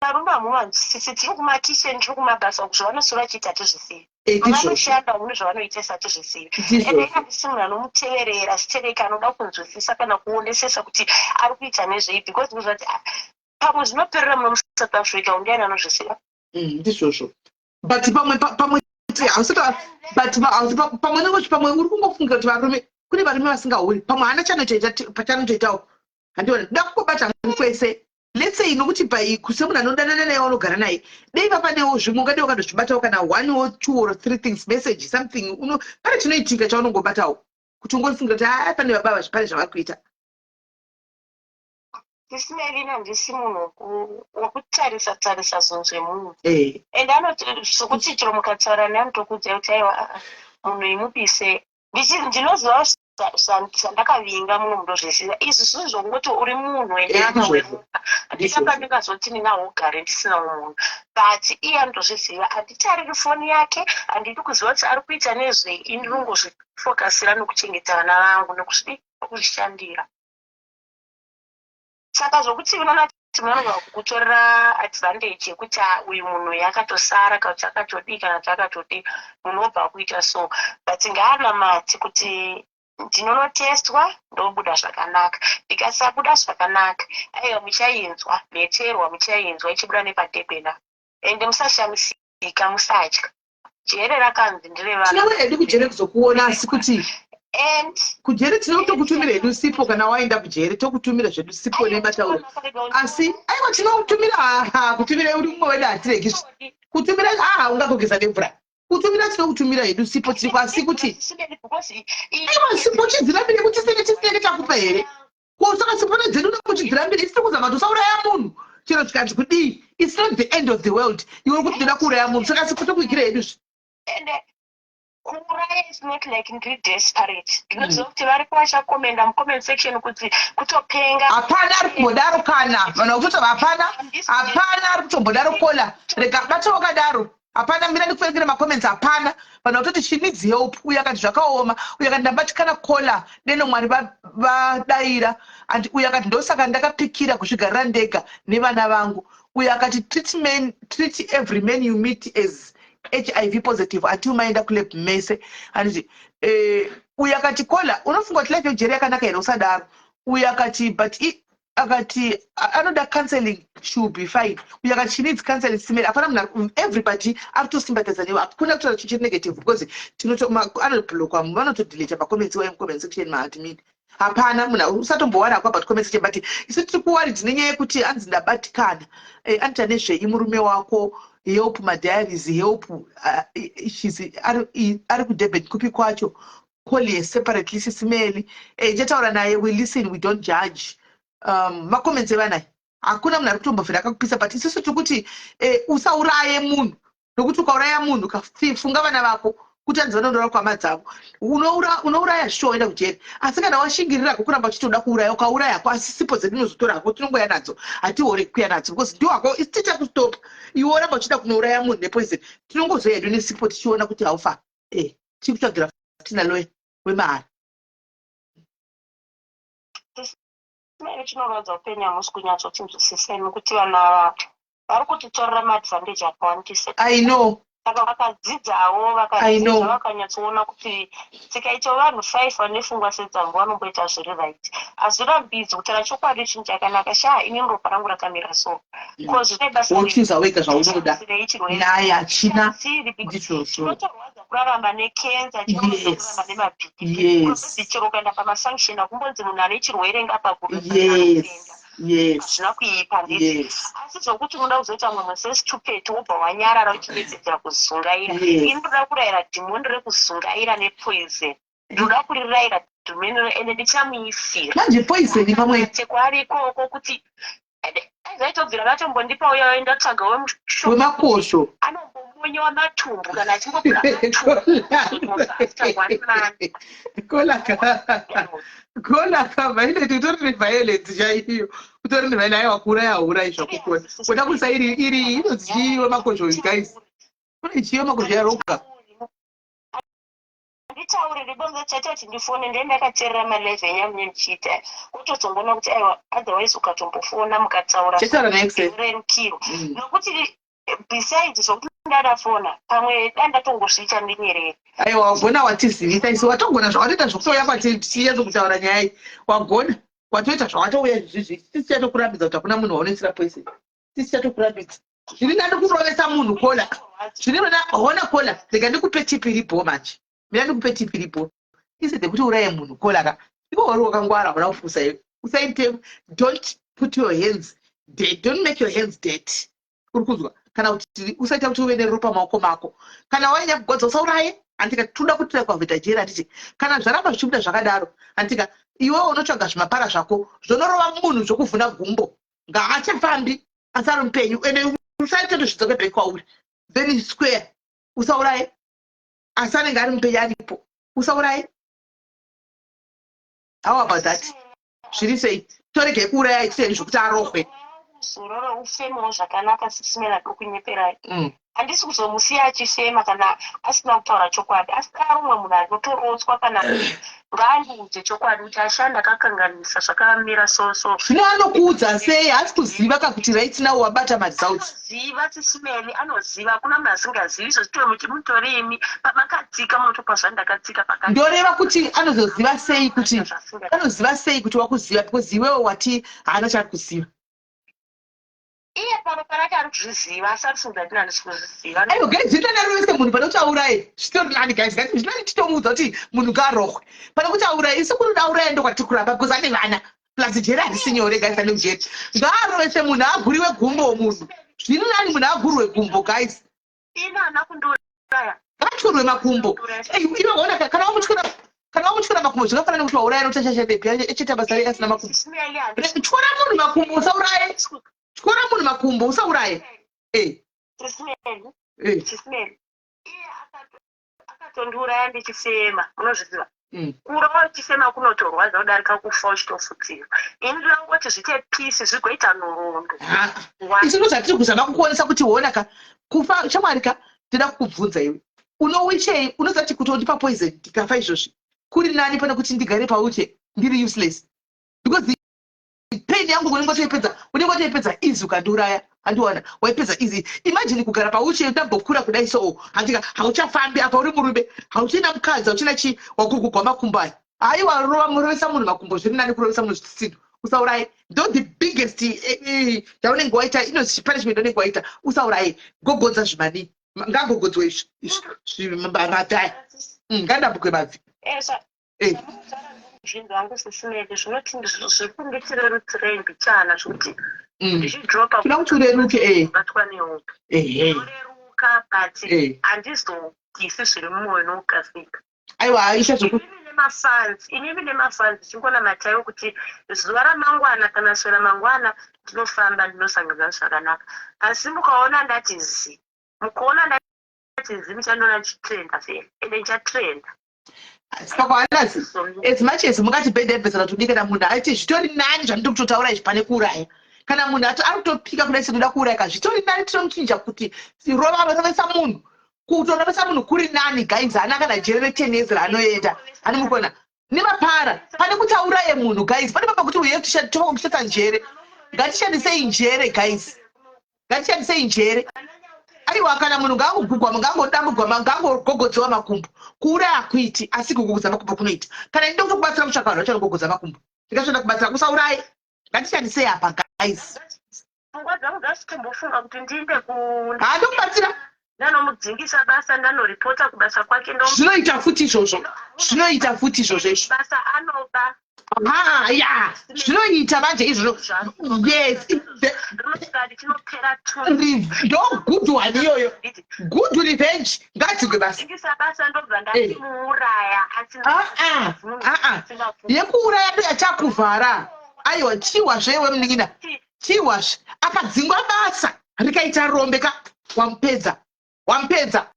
varume hamuvanzwisisi. Tiri kumakitchen, tiri kumabasa uku, zvavanosora vachiita hatizvisivi. Ndizvozvo. Vanoshanda mune zvavanoita, hatizvisivi. Ende Ndizvozvo. handisi munhu anomuteverera sitereki, anoda kunzwisisa kana kuonesesa kuti ari kuita nezvei, because kuzvati pamwe zvinoperera muno muSouth Africa, undiani anozviziva? Ndizvozvo, but pamwe pamwe hausati, but pamwe nekuti pamwe uri kungofunga kuti varume, kune varume vasingahuri. Pamwe haana chanotoita, pachanotoitawo handiona. Da kungobata hangu kwese, let's say, nokuti pai semunhu anodanana naye, wanogara naye, dei papanewo zvimwe ungadei wakatozvibatawo, kana one or two or three things, message, something uno pane chinoitika chaunongobatawo kuti ungofungira kuti aa, pane baba pane zvavari kuita. Sis Melly, handisi munhu wekutarisa tarisa zvinhu zvemunhu. Ende anoti sokuti chero mukataura naye, anotokuudzai kuti aiwa, aa, munhu imubise. Ndinoziva zvandakavinga muno, mundozviziva izvi zvinhu zvokungoti uri munhu wenyama, weropa. Handisaka ndingazoti ndingahogare ndisinawo munhu, but iye anotozviziva. Handitariri foni yake, handidi kuziva kuti ari kuita nezvei. Ini ndinongozvifokasira nokuchengeta vana vangu, nokuzvidi, nokuzvishandira. Saka zvokuti unoona kuti munogona kukutorera advantage yekuti, "Ah, uyu munhu uyu akatosara," kana kuti akatodii, kana kuti akatodii, munhu wobva kuita so. But ngaanamati kuti ndinonotestwa, ndobuda zvakanaka. Ndikasabuda zvakanaka, aiwa, muchainzwa mheterwa, muchainzwa ichibuda nepadhebhena. Ende musashamisika, musatya, jere rakanzi ndirevana. Tinouya hedu kujere kuzokuona, asi kuti And kujere tinotokutumira hedu sipo. Kana waenda kujere, tokutumira zvedu sipo nematauro. Asi aiwa, tinokutumira ha, kutumira uri mumwe wedu, hatiregi kutumira. Aha, ungagogeza nemvura. Kutumira tinokutumira hedu sipo, tiriko. Asi kuti aiwa, sipo chidzirambire kuti tisinenge takupa here? Ko saka sipo nedzedu nokuchidzirambire isiri kuzama kuti usauraya munhu, chero zvikanzi kudii, it's not the end of the world. Iwe uri kuti ndinoda kuuraya munhu, saka sipo tokuigira hedu zvi. Ende kuuraya is not like ndiri desperate. Ndinoziva kuti varipo vachakomenda mucomment section kuti kutopenga. Hapana ari kumbodaro. Kana vanhu vakutoti hapana, hapana ari kutombodaro. Kola, rega bata wakadaro. Hapana, mira ndikuverengere macomments. Hapana, vanhu vakutoti she needs help. Uyo akati zvakaoma, uyo akati ndabatikana kola, deno Mwari vadaira. And uyo akati ndosaka ndakapikira kuzvigarira ndega nevana vangu. Uyo akati treat, man, treat every man you meet as HIV positive until maenda kulab mese, handiti? Uyu akati, "Kola, unofunga kuti life yejeri yakanaka here? Usadaro." Uyu akati, "But akati anoda counseling, she will be fine." Uyu akati, "She needs counseling." Simeri, hapana munhu, everybody ari kutosympathiza newe. Hakuna kutaura chichiri negative because anoblokwa, vanotodeleta macomments iwayo mucomment section maadmin. Hapana munhu, usatombowarako about comment section, but isu tiri kuworried nenyaya yekuti anzi ndabatikana. Anoita nezvei murume wako? Help madiaries, help. She's ari kuDurban kupi kwacho? Call separately, sisimeli. Tichataura naye. We listen, we don't judge. Macomments evanai, hakuna munhu ari kutombobvira akakupisa, but isusu tiri kuti usauraye munhu, nokuti ukauraya munhu, funga vana vako kuti anzi vanondora kwama dzavo. Unouraya sure, enda kujeri, asi kana washingirirako kuramba uchitoda kuuraya, ukaurayako, asi sipo dzetinozotora hako tinongoya nadzo, hatihore kuya nadzo because ndiwako isi tichakustopa. Iwe oramba uchida kunouraya munhu nepoison, tinongozoya hedu nesipo tichiona kuti haufa. Tikutsvagira tina lawyer wemahara. Chimene chinorwadza upenyu, hamusi kunyatsochinzwisisa nekuti vanhu ava vari kutitorera maadvantage akawandisa. I know. Saka vakadzidzawo, I vakadzidza, know. vakanyatsoona kuti tikaita vanhu five vane pfungwa sedzangu, vanomboita zviri right. Hazvirambidzi kutaura chokwadi, chinhu chakanaka sha. Inini ropa rangu rakamira so, ko zvine basa Wochuza wega zvaunoda. rei chirwere? Naye hachina. Chiri Ndizvozvo. Chinotorwadza kurarama nekenza, chinorwadza kurarama nemaBP. Chero ukaenda pamasanction, akumbonzi munhu ane chirwere ngapagurwe. Hazvina kuipa, nditi? Asi zvokuti unoda kuzoita mumwe sestupid, wobva wanyarara uchipedzedzera kuzungaira. Ini ndoda kurayira dhimoni rekuzungaira nepoison, ndoda kurirayira dhimoni, ende ndichamuisira. Manje poison pamwe Tekwaari ikoko kuti ende aizaitobvira vatombondipa uya waindatsvaga wemushop. Wemakosho. Anombobonyewa matumbu kana achimbobvira matumbu after one month. Kolaka, kolaka, violet, utori neviolence chaiyo, utori neviolence. Aiwa, kuuraya haurai zvakukona kuda kuisa iri inonzi chii wemakosho uyu, guys? Kune chii wemakosho yaroga? Nditaure ndibonza chaita kuti ndifone, ndee ndakateerera malive enyu amunye muchiita, wotozongoona kuti aiwa, otherwise ukatombofona mukataura, Chetaura naExcel. Rerukiro nokuti besides zvokuti ndadafona, pamwe dandatongosvicha ndinyerere. Aiwa, wagona, watizivisa isu. Watogona zvawatoita zvokutouya kwatiri tichinyatso kutaura nyaya iyi. Wagona, watoita zvawatouya izvizvi. Tisi chatokurambidza kuti hakuna munhu waunoisira poison. Tisi chatokurambidza. Zviri nani kurovesa munhu, kola. Zviri nani, hona kola, rega ndikupe tip iripo manje. Mina ndikupe tip iripo instead yekuti uraye munhu, kola ka. Iko wari wakangwara, hauna kufusa iwe. Usaite, don't put your hands dirty, don't make your hands dirty. Uri kunzwa? Kana kuti usaita kuti uve neropa maoko mako. Kana wanyanya kugodza, usauraye, handika? Toda kuti kuavoida jeri, handiti? Kana zvaramba zvichibuda zvakadaro, handika, iwewe unotsvaga zvimapara zvako zvonorova munhu zvokuvhuna gumbo, ngaachafambi asi ari mupenyu, ende usaite kuti zvidzoke back kwauri. Then square, usauraye, asi anenge ari mupenyu aripo. Usauraye. How about that? Zviri sei? Toregei kuuraya, itei zvokuti arohwe. Zororo, ufemewo zvakanaka, sisimena dokunyeperai. Handisi kuzomusiya achifema kana asina kutaura chokwadi, asi dai umwe munhu anotorotswa kana ngaandiudze chokwadi kuti ashanda akakanganisa, zvakamira so so. Zvino anokuudza sei? Haasi kuziva kakuti right now wabata maresults. Anoziva, sisimeni, anoziva. Hakuna munhu asingazivi. Izvo zvitori muchimutori imi pamakatsika munotopa zvandakatsika pakati. Ndoreva kuti anozoziva sei kuti, anoziva sei kuti wakuziva? Because iwewe wati haana chaari kuziva. Iye pano parake ari kuzviziva, asi ari kufunga kuti handisi kuzviziva. Aiwa guys, zviri nani arovese munhu pane kuti auraye. Zvitori nani, guys. Ngati zviri nani titomuudza kuti munhu ngaarohwe pane kuti auraye. Isu kuri auraye ndokwatiri kuramba because ane vana, plus jeri harisi nyore, guys. Ane mujeri, ngaarovese munhu, aguriwe gumbo munhu. Zviri nani munhu agurwe gumbo, guys. Ini haana kundiuraya. Ngatyorwe makumbo. Iwe ona, kana wamutyora makumbo, zvakafanana nekuti wauraya, nokuti achashandepi achiita basa rei asina makumbo? Sisimeli, handisi Tyora munhu makumbo, usauraye. Tyora munhu makumbo, usauraye. Sisimeli. Eh. Sisimeli, iye akatondiuraya ndichifema, munozviziva. Kurova uchifema kunotorwadza kudarika kufa uchitofutsirwa. Ini ndinongoti zviite peace, zvigoita nhoroondo. Ha. Isu ndo zvatiri kuzama kukuonesa kuti ona ka, kufa shamwari ka. Ndinoda kukubvunza iwe, unowichei? Unoziva kuti kutondipa poison ndikafa izvozvi kuri nani pane kuti ndigare pauche ndiri useless, because pain Pain yangu unenge watoipedza, unenge watoipedza easy ukandiuraya. Handiwana waipedza easy. Imagine kugara pauche ndambokura kudai, so handika hauchafambi apa, uri murume, hauchina mukadzi, hauchina chi, wagugugwa makumbo aya. Haiwa, rova, murovesa munhu makumbo zviri nani kurovesa munhu zvitsitsinho. Usauraye, ndo the biggest yaunenge waita, inozi punishment yaunenge waita. Usauraye, gogodza zvimani, ngagogodzwe izvi mabvi aya. Ngandambukwe mabvi. Zvinhu zvangu sisimeke zvinoti zvekunditirerutire mbichana zvokuti ndichidropa. Toda kuti ureruke. Batwa nehope. Ureruka, but handizobvisi zviri mumwoyo nokukasika. Aiwa, aisha zvoku Inini nemafans, inini nemafans, chingonamataiwo kuti zuva ramangwana kana swera mangwana ndinofamba, ndinosangana zvakanaka. Asi mukaona ndati zi, mukaona ndati zi, muchandiona ndichitrenda vhele, ende ndichatrenda. Saka anazi, as much as mungati bhedhebhesana tudi, kana munhu aiti zvitori nani zvandiri kutotaura izvi pane kuuraya, kana munhu ati ari kutopika kudai senoda kuuraya ka, zvitori nani tinomuchinja kuti rova, rovesa munhu. Kutorovesa munhu kuri nani, guys. Haana kana jere re10 years raanoenda ani mukona nemapara pane kuti auraye munhu. Guys, pane papa kuti uye tokushandisa njere. Ngatishandisei njere, guys, ngatishandisei njere. Aiwa, kana munhu ngaangogugwa, ngaangodambugwa, ngaangogogodziwa makumbo. Kuuraya hakuiti, asi kugogodza makumbo kunoita. Kana inde kutokubatsira kutsvaka vanhu vacho vanogogodza makumbo, ndikatoenda kubatsira. Usauraye, ngatishandisei apa, guys. Pfungwa dzangu dzasitombofunga kuti ndiinde ku Handokubatsira. Ndanomudzingisa basa, ndanoripota kubasa kwake, ndo Zvinoita futi izvozvo, zvinoita futi izvozvo izvo. Basa anoba. Ha, ya, zvinoita manje izvozvo, yes. Rinotikati chinopera tu. Ndo good one iyoyo, good revenge. Ngadzingwe basa. Dzingisa basa, ndobva ndatimuuraya. Ah, ah, ah, ah. Yekuuraya ndo yachakuvhara. Aiwa, chiwazve iwe munin'ina, chiwazve. Akadzingwa basa rikaita rombe ka, wamupedza, wamupedza.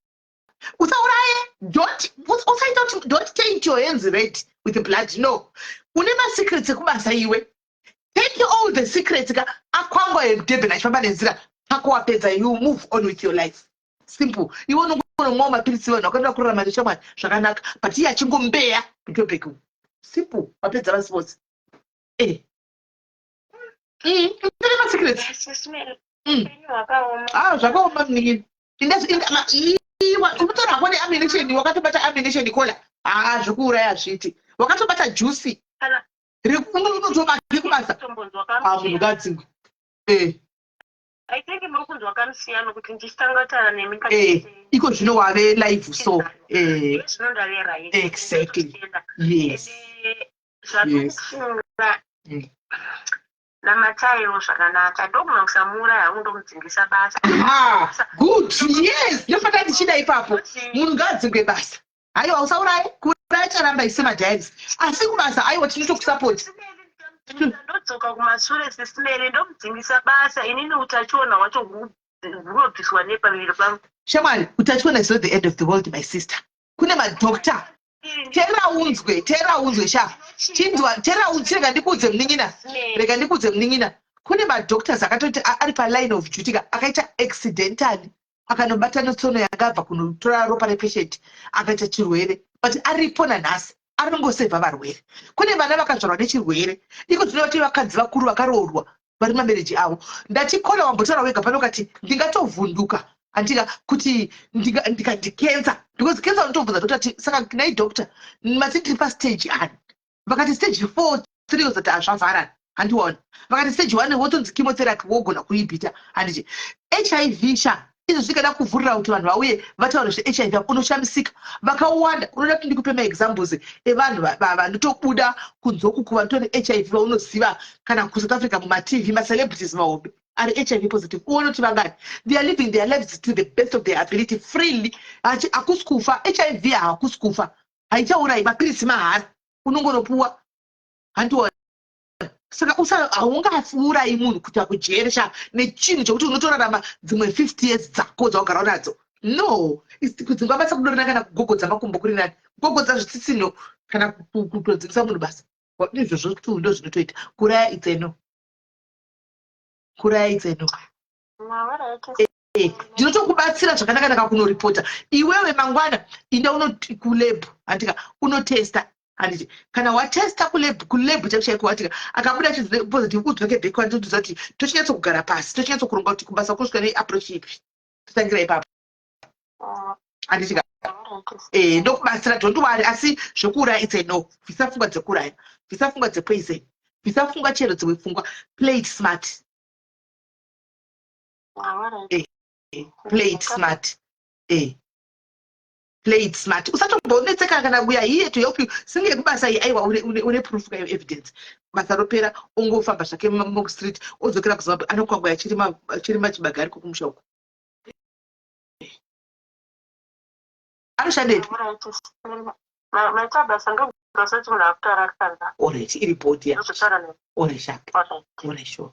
Usauraye, don't usaita kuti, don't taint your hands red with blood, no. Une masecrets ekubasa iwe, take all the secrets ka. Akwangwa edurban achifamba nenzira pako, wapedza. You move on with your life, simple. Iwe unongonomwawo mapiritsi, vanhu vakaenda kurarama neshamwari zvakanaka, but iye achingombeya kuJobek. Simple, wapedza vasi vose. Ndine masecrets. Ah, zvakaoma munin'ina. Iwa unotaura hako neammunition, wakatobata ammunition kola. Haa, zvekuuraya hazviiti, wakatobata juice unotobate kubasa. Ah, munhu ngadzingwe. I think muri kunzwa kamusiyano kuti ndichitanga kutaura nemi. Iko zvino wave live, so Zvino ndave right. Exactly, yes. Zvatikufunga, namataiwo zvakanaka, ndogona kusamuuraya hangu, ndomudzingisa basa. Ha, good, yes, ndofata ndichida ipapo. Munhu ngaadzingwe basa. Aiwa, usauraye. Kuuraya charamba ise madiaries, asi kubasa, aiwa, tinotokusapoti. Ndodzoka kumasure, sisimere, ndomudzingisa basa. Inini utachiona hwacho hunobviswa nepamiviri pangu. Shamwari, utachiona is not the end of the world, my sister. Kune madokta. Teerera unzwe, teerera unzwe sha, chinzwa, teerera unzwe. Rega ndikuudze munin'ina, rega ndikuudze munin'ina. Kune madoctors akatoti ari paline of duty ka, akaita accidentally, akanobata netsono yanga abva kunotora ropa repatient, akaita chirwere, but aripo nanhasi, ari kungosevha varwere. Kune vana vakazvarwa nechirwere iko zvino, vati vakadzi vakuru vakaroorwa vari mamarriage avo. Ndachikona wambotaura wega pano ukati ndingatovhunduka andika kuti ndikati because cancer unotobvunza doctor ti saka nai doctor, mati tiri pastage ani? Vakati stage 4, 3, ozati hazvavharani. Handiwaona vakati stage 1, wotonzi chemotherapy, wogona kuibhita. Handiti HIV sha, izvo zvikada kuvhurira kuti vanhu vauye vataure zveHIV, unoshamisika vakawanda. Unoda kuti ndikupe maexamples evanhu vanotobuda kunzokuku vanotori HIV vaunoziva, kana kuSouth Africa mumaTV, macelebrities mahombe ari HIV positive, uone kuti vangani. They are living their lives to the best of their ability, freely. Hakusi kufa HIV, hakusi kufa, haichaurai. Mapirisi mahara, unongonopuwa. Handiona saka haungafuurai munhu kuita kujere sha nechinhu chokuti unotorarama dzimwe 50 years dzako dzawagara nadzo. No, kudzingwa basa kudorina kana kugogodza makumbo kuri nani. Kugogodza zvitsitsino kana kutodzingisa munhu basa, izvozvo tu ndo zvinotoita. Kuraya itseno, kuraya itseno. Ndinotokubatsira zvakanaka-naka kunoripota iwewe mangwana. Inda uno kulab, handika unotesta. Handiti kana watesta kulab, kulab chaiko chaiko, watika akabuda achinzi positive, udzoke back wanditoudza kuti tochinyatsokugara pasi, tochinyatsokuronga kuti kubasa kusvika neapproach ipi, totangira ipapo. Handiti ka? Ndokubatsira, don't worry. Asi zvekuuraya, it's a no. Bvisa pfungwa dzekuuraya, bvisa pfungwa dzepoison, bvisa pfungwa chero dzimwe pfungwa. Play it smart. Play it smart. Play it smart. Usatombonetseka kana we are here to help you. Singe yekubasa iyi, aiwa, une proof kayo, evidence. Basa ropera, ongofamba zvake mustreet, odzokera kuZimbabwe, anokwangwa achirima chibage ariko kumusha uko. Anoshandepi? Maita basa, ndobasa munhu akutaura ari panza. Alright, iri body ya. Alright, sharp. Alright, sure.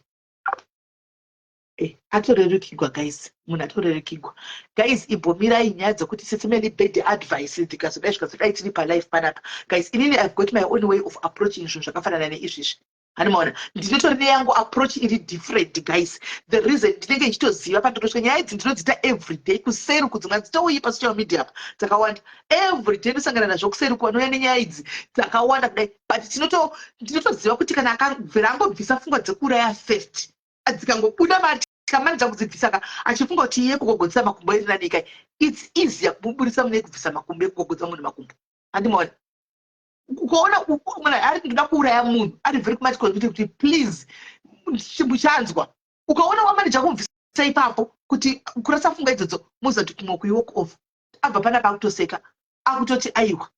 Atorerukigwa guys, munhu atorerukigwa guys. Imbomirai nyaya dzekuti sesemeni bad advice, dzikazodai zvikazodai. Tiri palife panapa guys. Inini I've got my own way of approaching zvinhu zvakafanana neizvizvi. Hanimaona, ndinotori neyangu approach iri different guys. The reason, ndinenge ndichitoziva pandotosvika. Nyaya idzi ndinodziita everyday kuseri kudzimwe dzitouyi pasocial media apa dzakawanda. Everyday ndosangana nazvo kuseri, kuvanouya nenyaya idzi dzakawanda kudai. But ndinotoziva kuti kana akabvira angobvisa pfungwa dzekuuraya first, dzikangobuda matikamaniza kudzibvisa ka, achifunga kuti iye kugogodzisa makumbo iri nanika, it's easier kumuburisa mune kubvisa makumbo ekugogodza munhu makumbo. Handimaona, ukaona munhu ari ndoda kuuraya munhu, ari very much convicted kuti please muchanzwa. Ukaona wamaneja kumubvisa ipapo kuti kurasa pfungwa idzodzo, moziva kuti kumwe kuiwalk off. Abva panapa akutoseka, akutoti aiwa,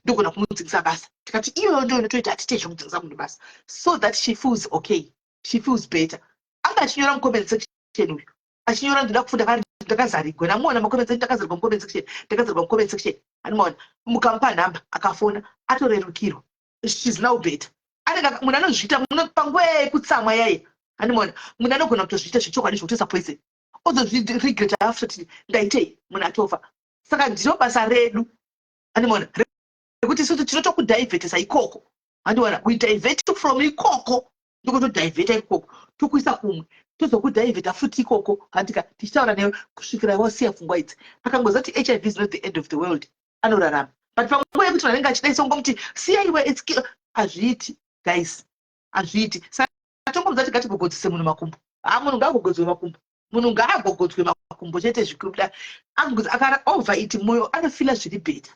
ndogona kumudzingisa basa. Tikati iyoyo ndo inotoita hatite zvekudzingisa munhu basa, so that she feels okay, she feels better. Anga achinyora mucomment section uyu, achinyora ndoda kufunda, ndakazarigwa namuona macomment section, ndakazarigwa mucomment section, ndakazarigwa mucomment section. Anomaona, mukamupa nhamba akafona, atorerukirwa. She's now better. Anenge munhu anozviita panguva yekutsamwa yaye. Handimaona, munhu anogona kutozviita zvechokwadi zvokutoisa poison, ozozviregret after kuti ndaitei, munhu atofa. Saka ndiro basa redu, handimaona, rekuti isusu tinotokudhivhetesa ikoko. Handiona, we divert from ikoko, ndokutodhivheta ikoko, tokuisa kumwe, tozokudhivheta futi ikoko. Handika tichitaura newe kusvikira wasiya pfungwa idzi. Akangoziva kuti HIV is not the end of the world, anorarama. But panguva yekuti vanenge achidai songomuti siya iwe, hazviiti guys, hazviiti. Saka tongomudza kuti ngatigogodzise munhu makumbo. Ha, munhu ngaagogodzwe makumbo, munhu ngaagogodzwe makumbo chete. Zvikuda akara over it, mwoyo anofila zviri better,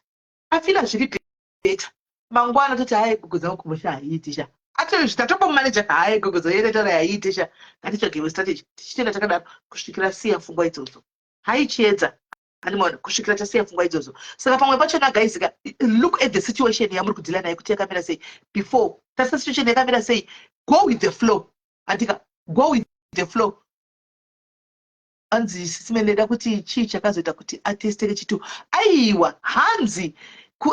afila zviri better. Mangwana toti hai, gogodza makumbo sha, haiiti sha. Atozvita tombomaneja, hai, gogodzo yete taura haiiti sha, ngatitsvagewo strategy. Tichitoenda takadaro kusvikira siya pfungwa idzodzo. Haichiedza, handimaona, kusvikira tasiya pfungwa idzodzo. Saka pamwe pachona guys ka, look at the situation yamuri kudhila nayo kuti yakamira sei. Before tarisa situation yakamira sei, go with the flow. Handika, go with the flow. Hanzi sisimendeda kuti chii chakazoita kuti ateste kechitu? Aiwa, hanzi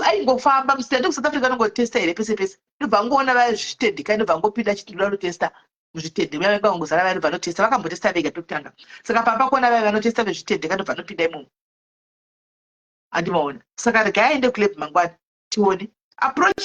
aingofamba musitende kuSouth Africa, anongotesta here pese pese, ndobva angoona vaya zvichitendeka, ndobva angopinda achiti ndoda kutesta muzvitende. Vaya vanga vangozara vaya, ndobva anotesta. Vakambotesta vega pekutanga. Saka pamba kuona vaya vanotesta vezvitendeka, ndobva anopinda imomo. Handimaona, saka regai aende kulab mangwana, tione. Approach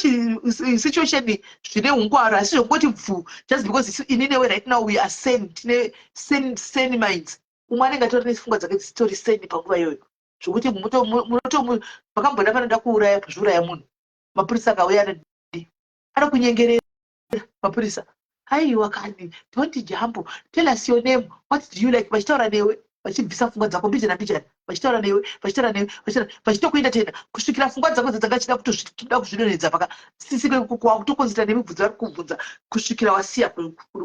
situation zvine ungwaro, asi zvekungoti bvu just because ini newe right now we are sane, tine sane, sane minds. Umwe anenge atori nepfungwa dzake dzisitori sane panguva iyoyo, zvokuti munoto makamboda panoda kuuraya, zviuraya munhu. Mapurisa akauya anodii? Anokunyengerera mapurisa. Aiwa kani, don't jump, tell us your name, what do you like? Vachitaura newe, vachibvisa pfungwa dzako mbijana mbijana, vachitaura newe, vachitaura newe, vachitokuenda tenda kusvikira pfungwa dzako dzanga chida kutoda kuzvidonhedza paka sisi kwakutokonzera nemibvunzo vari kubvunza, kusvikira wasiya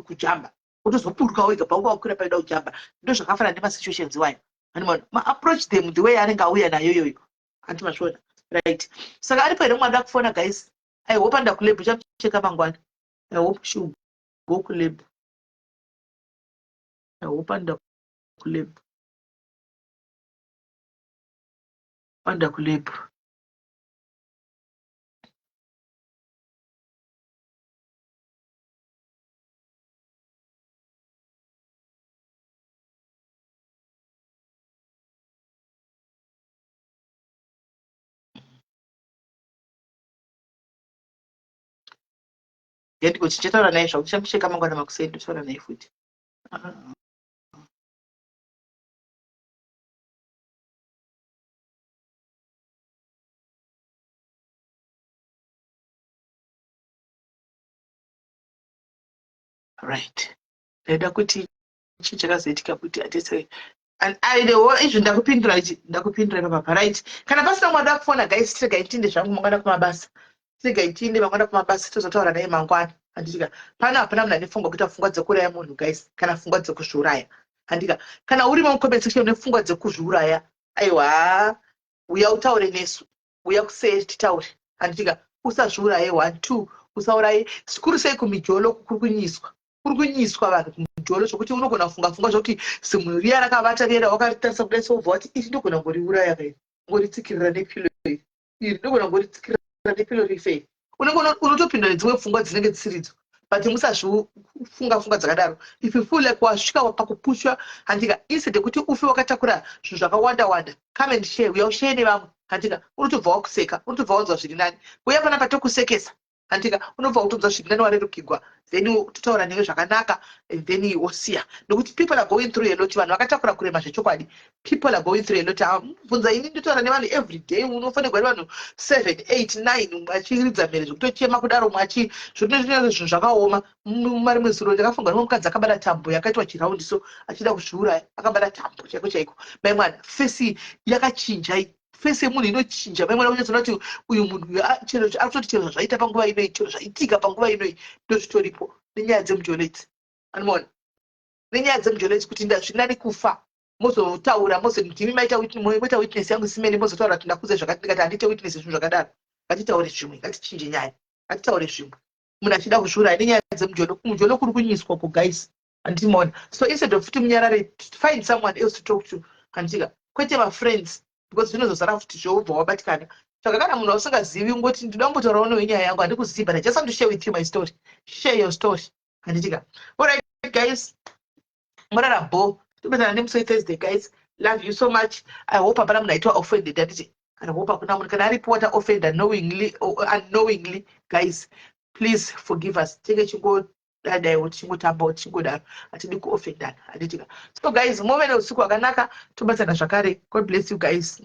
kujamba, wotozoburuka wega paunga wakwira paida kujamba. Ndo zvakafanana nemasituations iwayo. Animaona, maapproach them the way anenge auya nayo iyoyo. Hanti mazviona? Right, saka aripo here mwana kufona guys? I hope anda kulab, chamucheka mangwana. I hope she will go kulab. I hope anda kulab, anda kulab. Ndikuti tichataura naye zvangu, tichamucheka mangwana makuseni, totaura naye futi. Ah. Right, ndaida kuti chii chakazoitika kuti atese ainewo izvo. Ndakupindura ichi, ndakupindura ipapapa. Right, kana pasina mwada kufona, guys, tiregai tiinde zvangu mangwana kumabasa. Tiregai tiinde mangwana kumabasa, tozotaura naye mangwana, handitika? Pano hapana munhu ane pfungwa kuita pfungwa dzekuuraya munhu, guys, kana pfungwa dzekuzviuraya, handika? Kana urimo mucomment section une pfungwa dzekuzviuraya, aiwa, uya utaure nesu, uya kuseri titaure, handitika? Usazviuraye. One, two, usauraye. Zvikuru sei kumijolo, kuri kunyiswa, kuri kunyiswa vanhu kumujolo, zvokuti unogona kufunga pfungwa zvokuti zimunhu riya rakavata riya wakaritarisa kudai, sobva wati, "Iri ndogona kungoriuraya kai, ngoritsikirira nepillow iri, iri ndogona kungoritsikirira nepillow rife." Unenge unotopinda nedzimwe pfungwa dzinenge dzisiridzo, but musazvifunga pfungwa dzakadaro. If you feel like wasvika pakupushwa, handika, instead yekuti ufe wakatakura zvinhu zvakawanda wanda, come and share, uya ushare nevamwe, handika? Unotobva wakuseka, unotobva wanzwa zviri nani. Uya panapa tokusekesa, handika? Unobva kutonzwa zviri nani, warerukirwa. Then totaura newe zvakanaka and then wosiya, nokuti people are going through a lot. Vanhu vakatakura kurema zvechokwadi. People are going through a lot. Bvunza ini, ndotaura nevanhu every day. Unofanirwa nevanhu seven, eight, nine achiridza mhere zvekutochema kudaro, mwachi zvototoa zvinhu zvakaoma. Marimwe zuro ndakafunga nemwe mukadzi akabata tambo yakaitwa chiraundi, so achida kuzviuraya, akabata tambo chaiko chaiko. Mai mwana, face yakachinja, face yemunhu inochinja, mai mwana. Kunyatsoona kuti uyu munhu uyu chero ari kutoti chero zvazvaita panguva inoi, chero zvaitika panguva inoi, ndozvitoripo nenyaya dzemujolo idzi. Anomaona nenyaya dzemujolo idzi kuti ndazvinani kufa. Mozotaura, mozondimi maita moita witness yangu simene, mozotaura kuti ndakuze zvakati. Ndikati handite witness zvinhu zvakadaro. Ngatitaure zvimwe, ngatichinje nyaya, ngatitaure zvimwe. Munhu achida kuzviuraya nenyaya dzemujolo, kumujolo kuri kunyiswa ko, guys, handimaona? So instead of kuti munyarare, find someone else to talk to, handitika? Kwete mafriends, because zvinozozara futi, zvobva wabatikana. Saka kana munhu ausingazivi, ungoti, "Ndinoda kumbotaurawo newe nyaya yangu, handikuzivi, but I just want to share with you my story." Share your story, handitika? Alright guys, murara bo. Topedzana nemusi weThursday. Guys, love you so much. I hope hapana munhu aitwa offended, handiti? I hope hakuna munhu. Kana aripo wata offender knowingly or unknowingly, guys, please forgive us. Tinge chingodadaiwo, tichingotambawo, tichingodaro, hatidi kuoffendana, handitika? So guys, muve neusiku hwakanaka. Tobatsana zvakare. God bless you guys.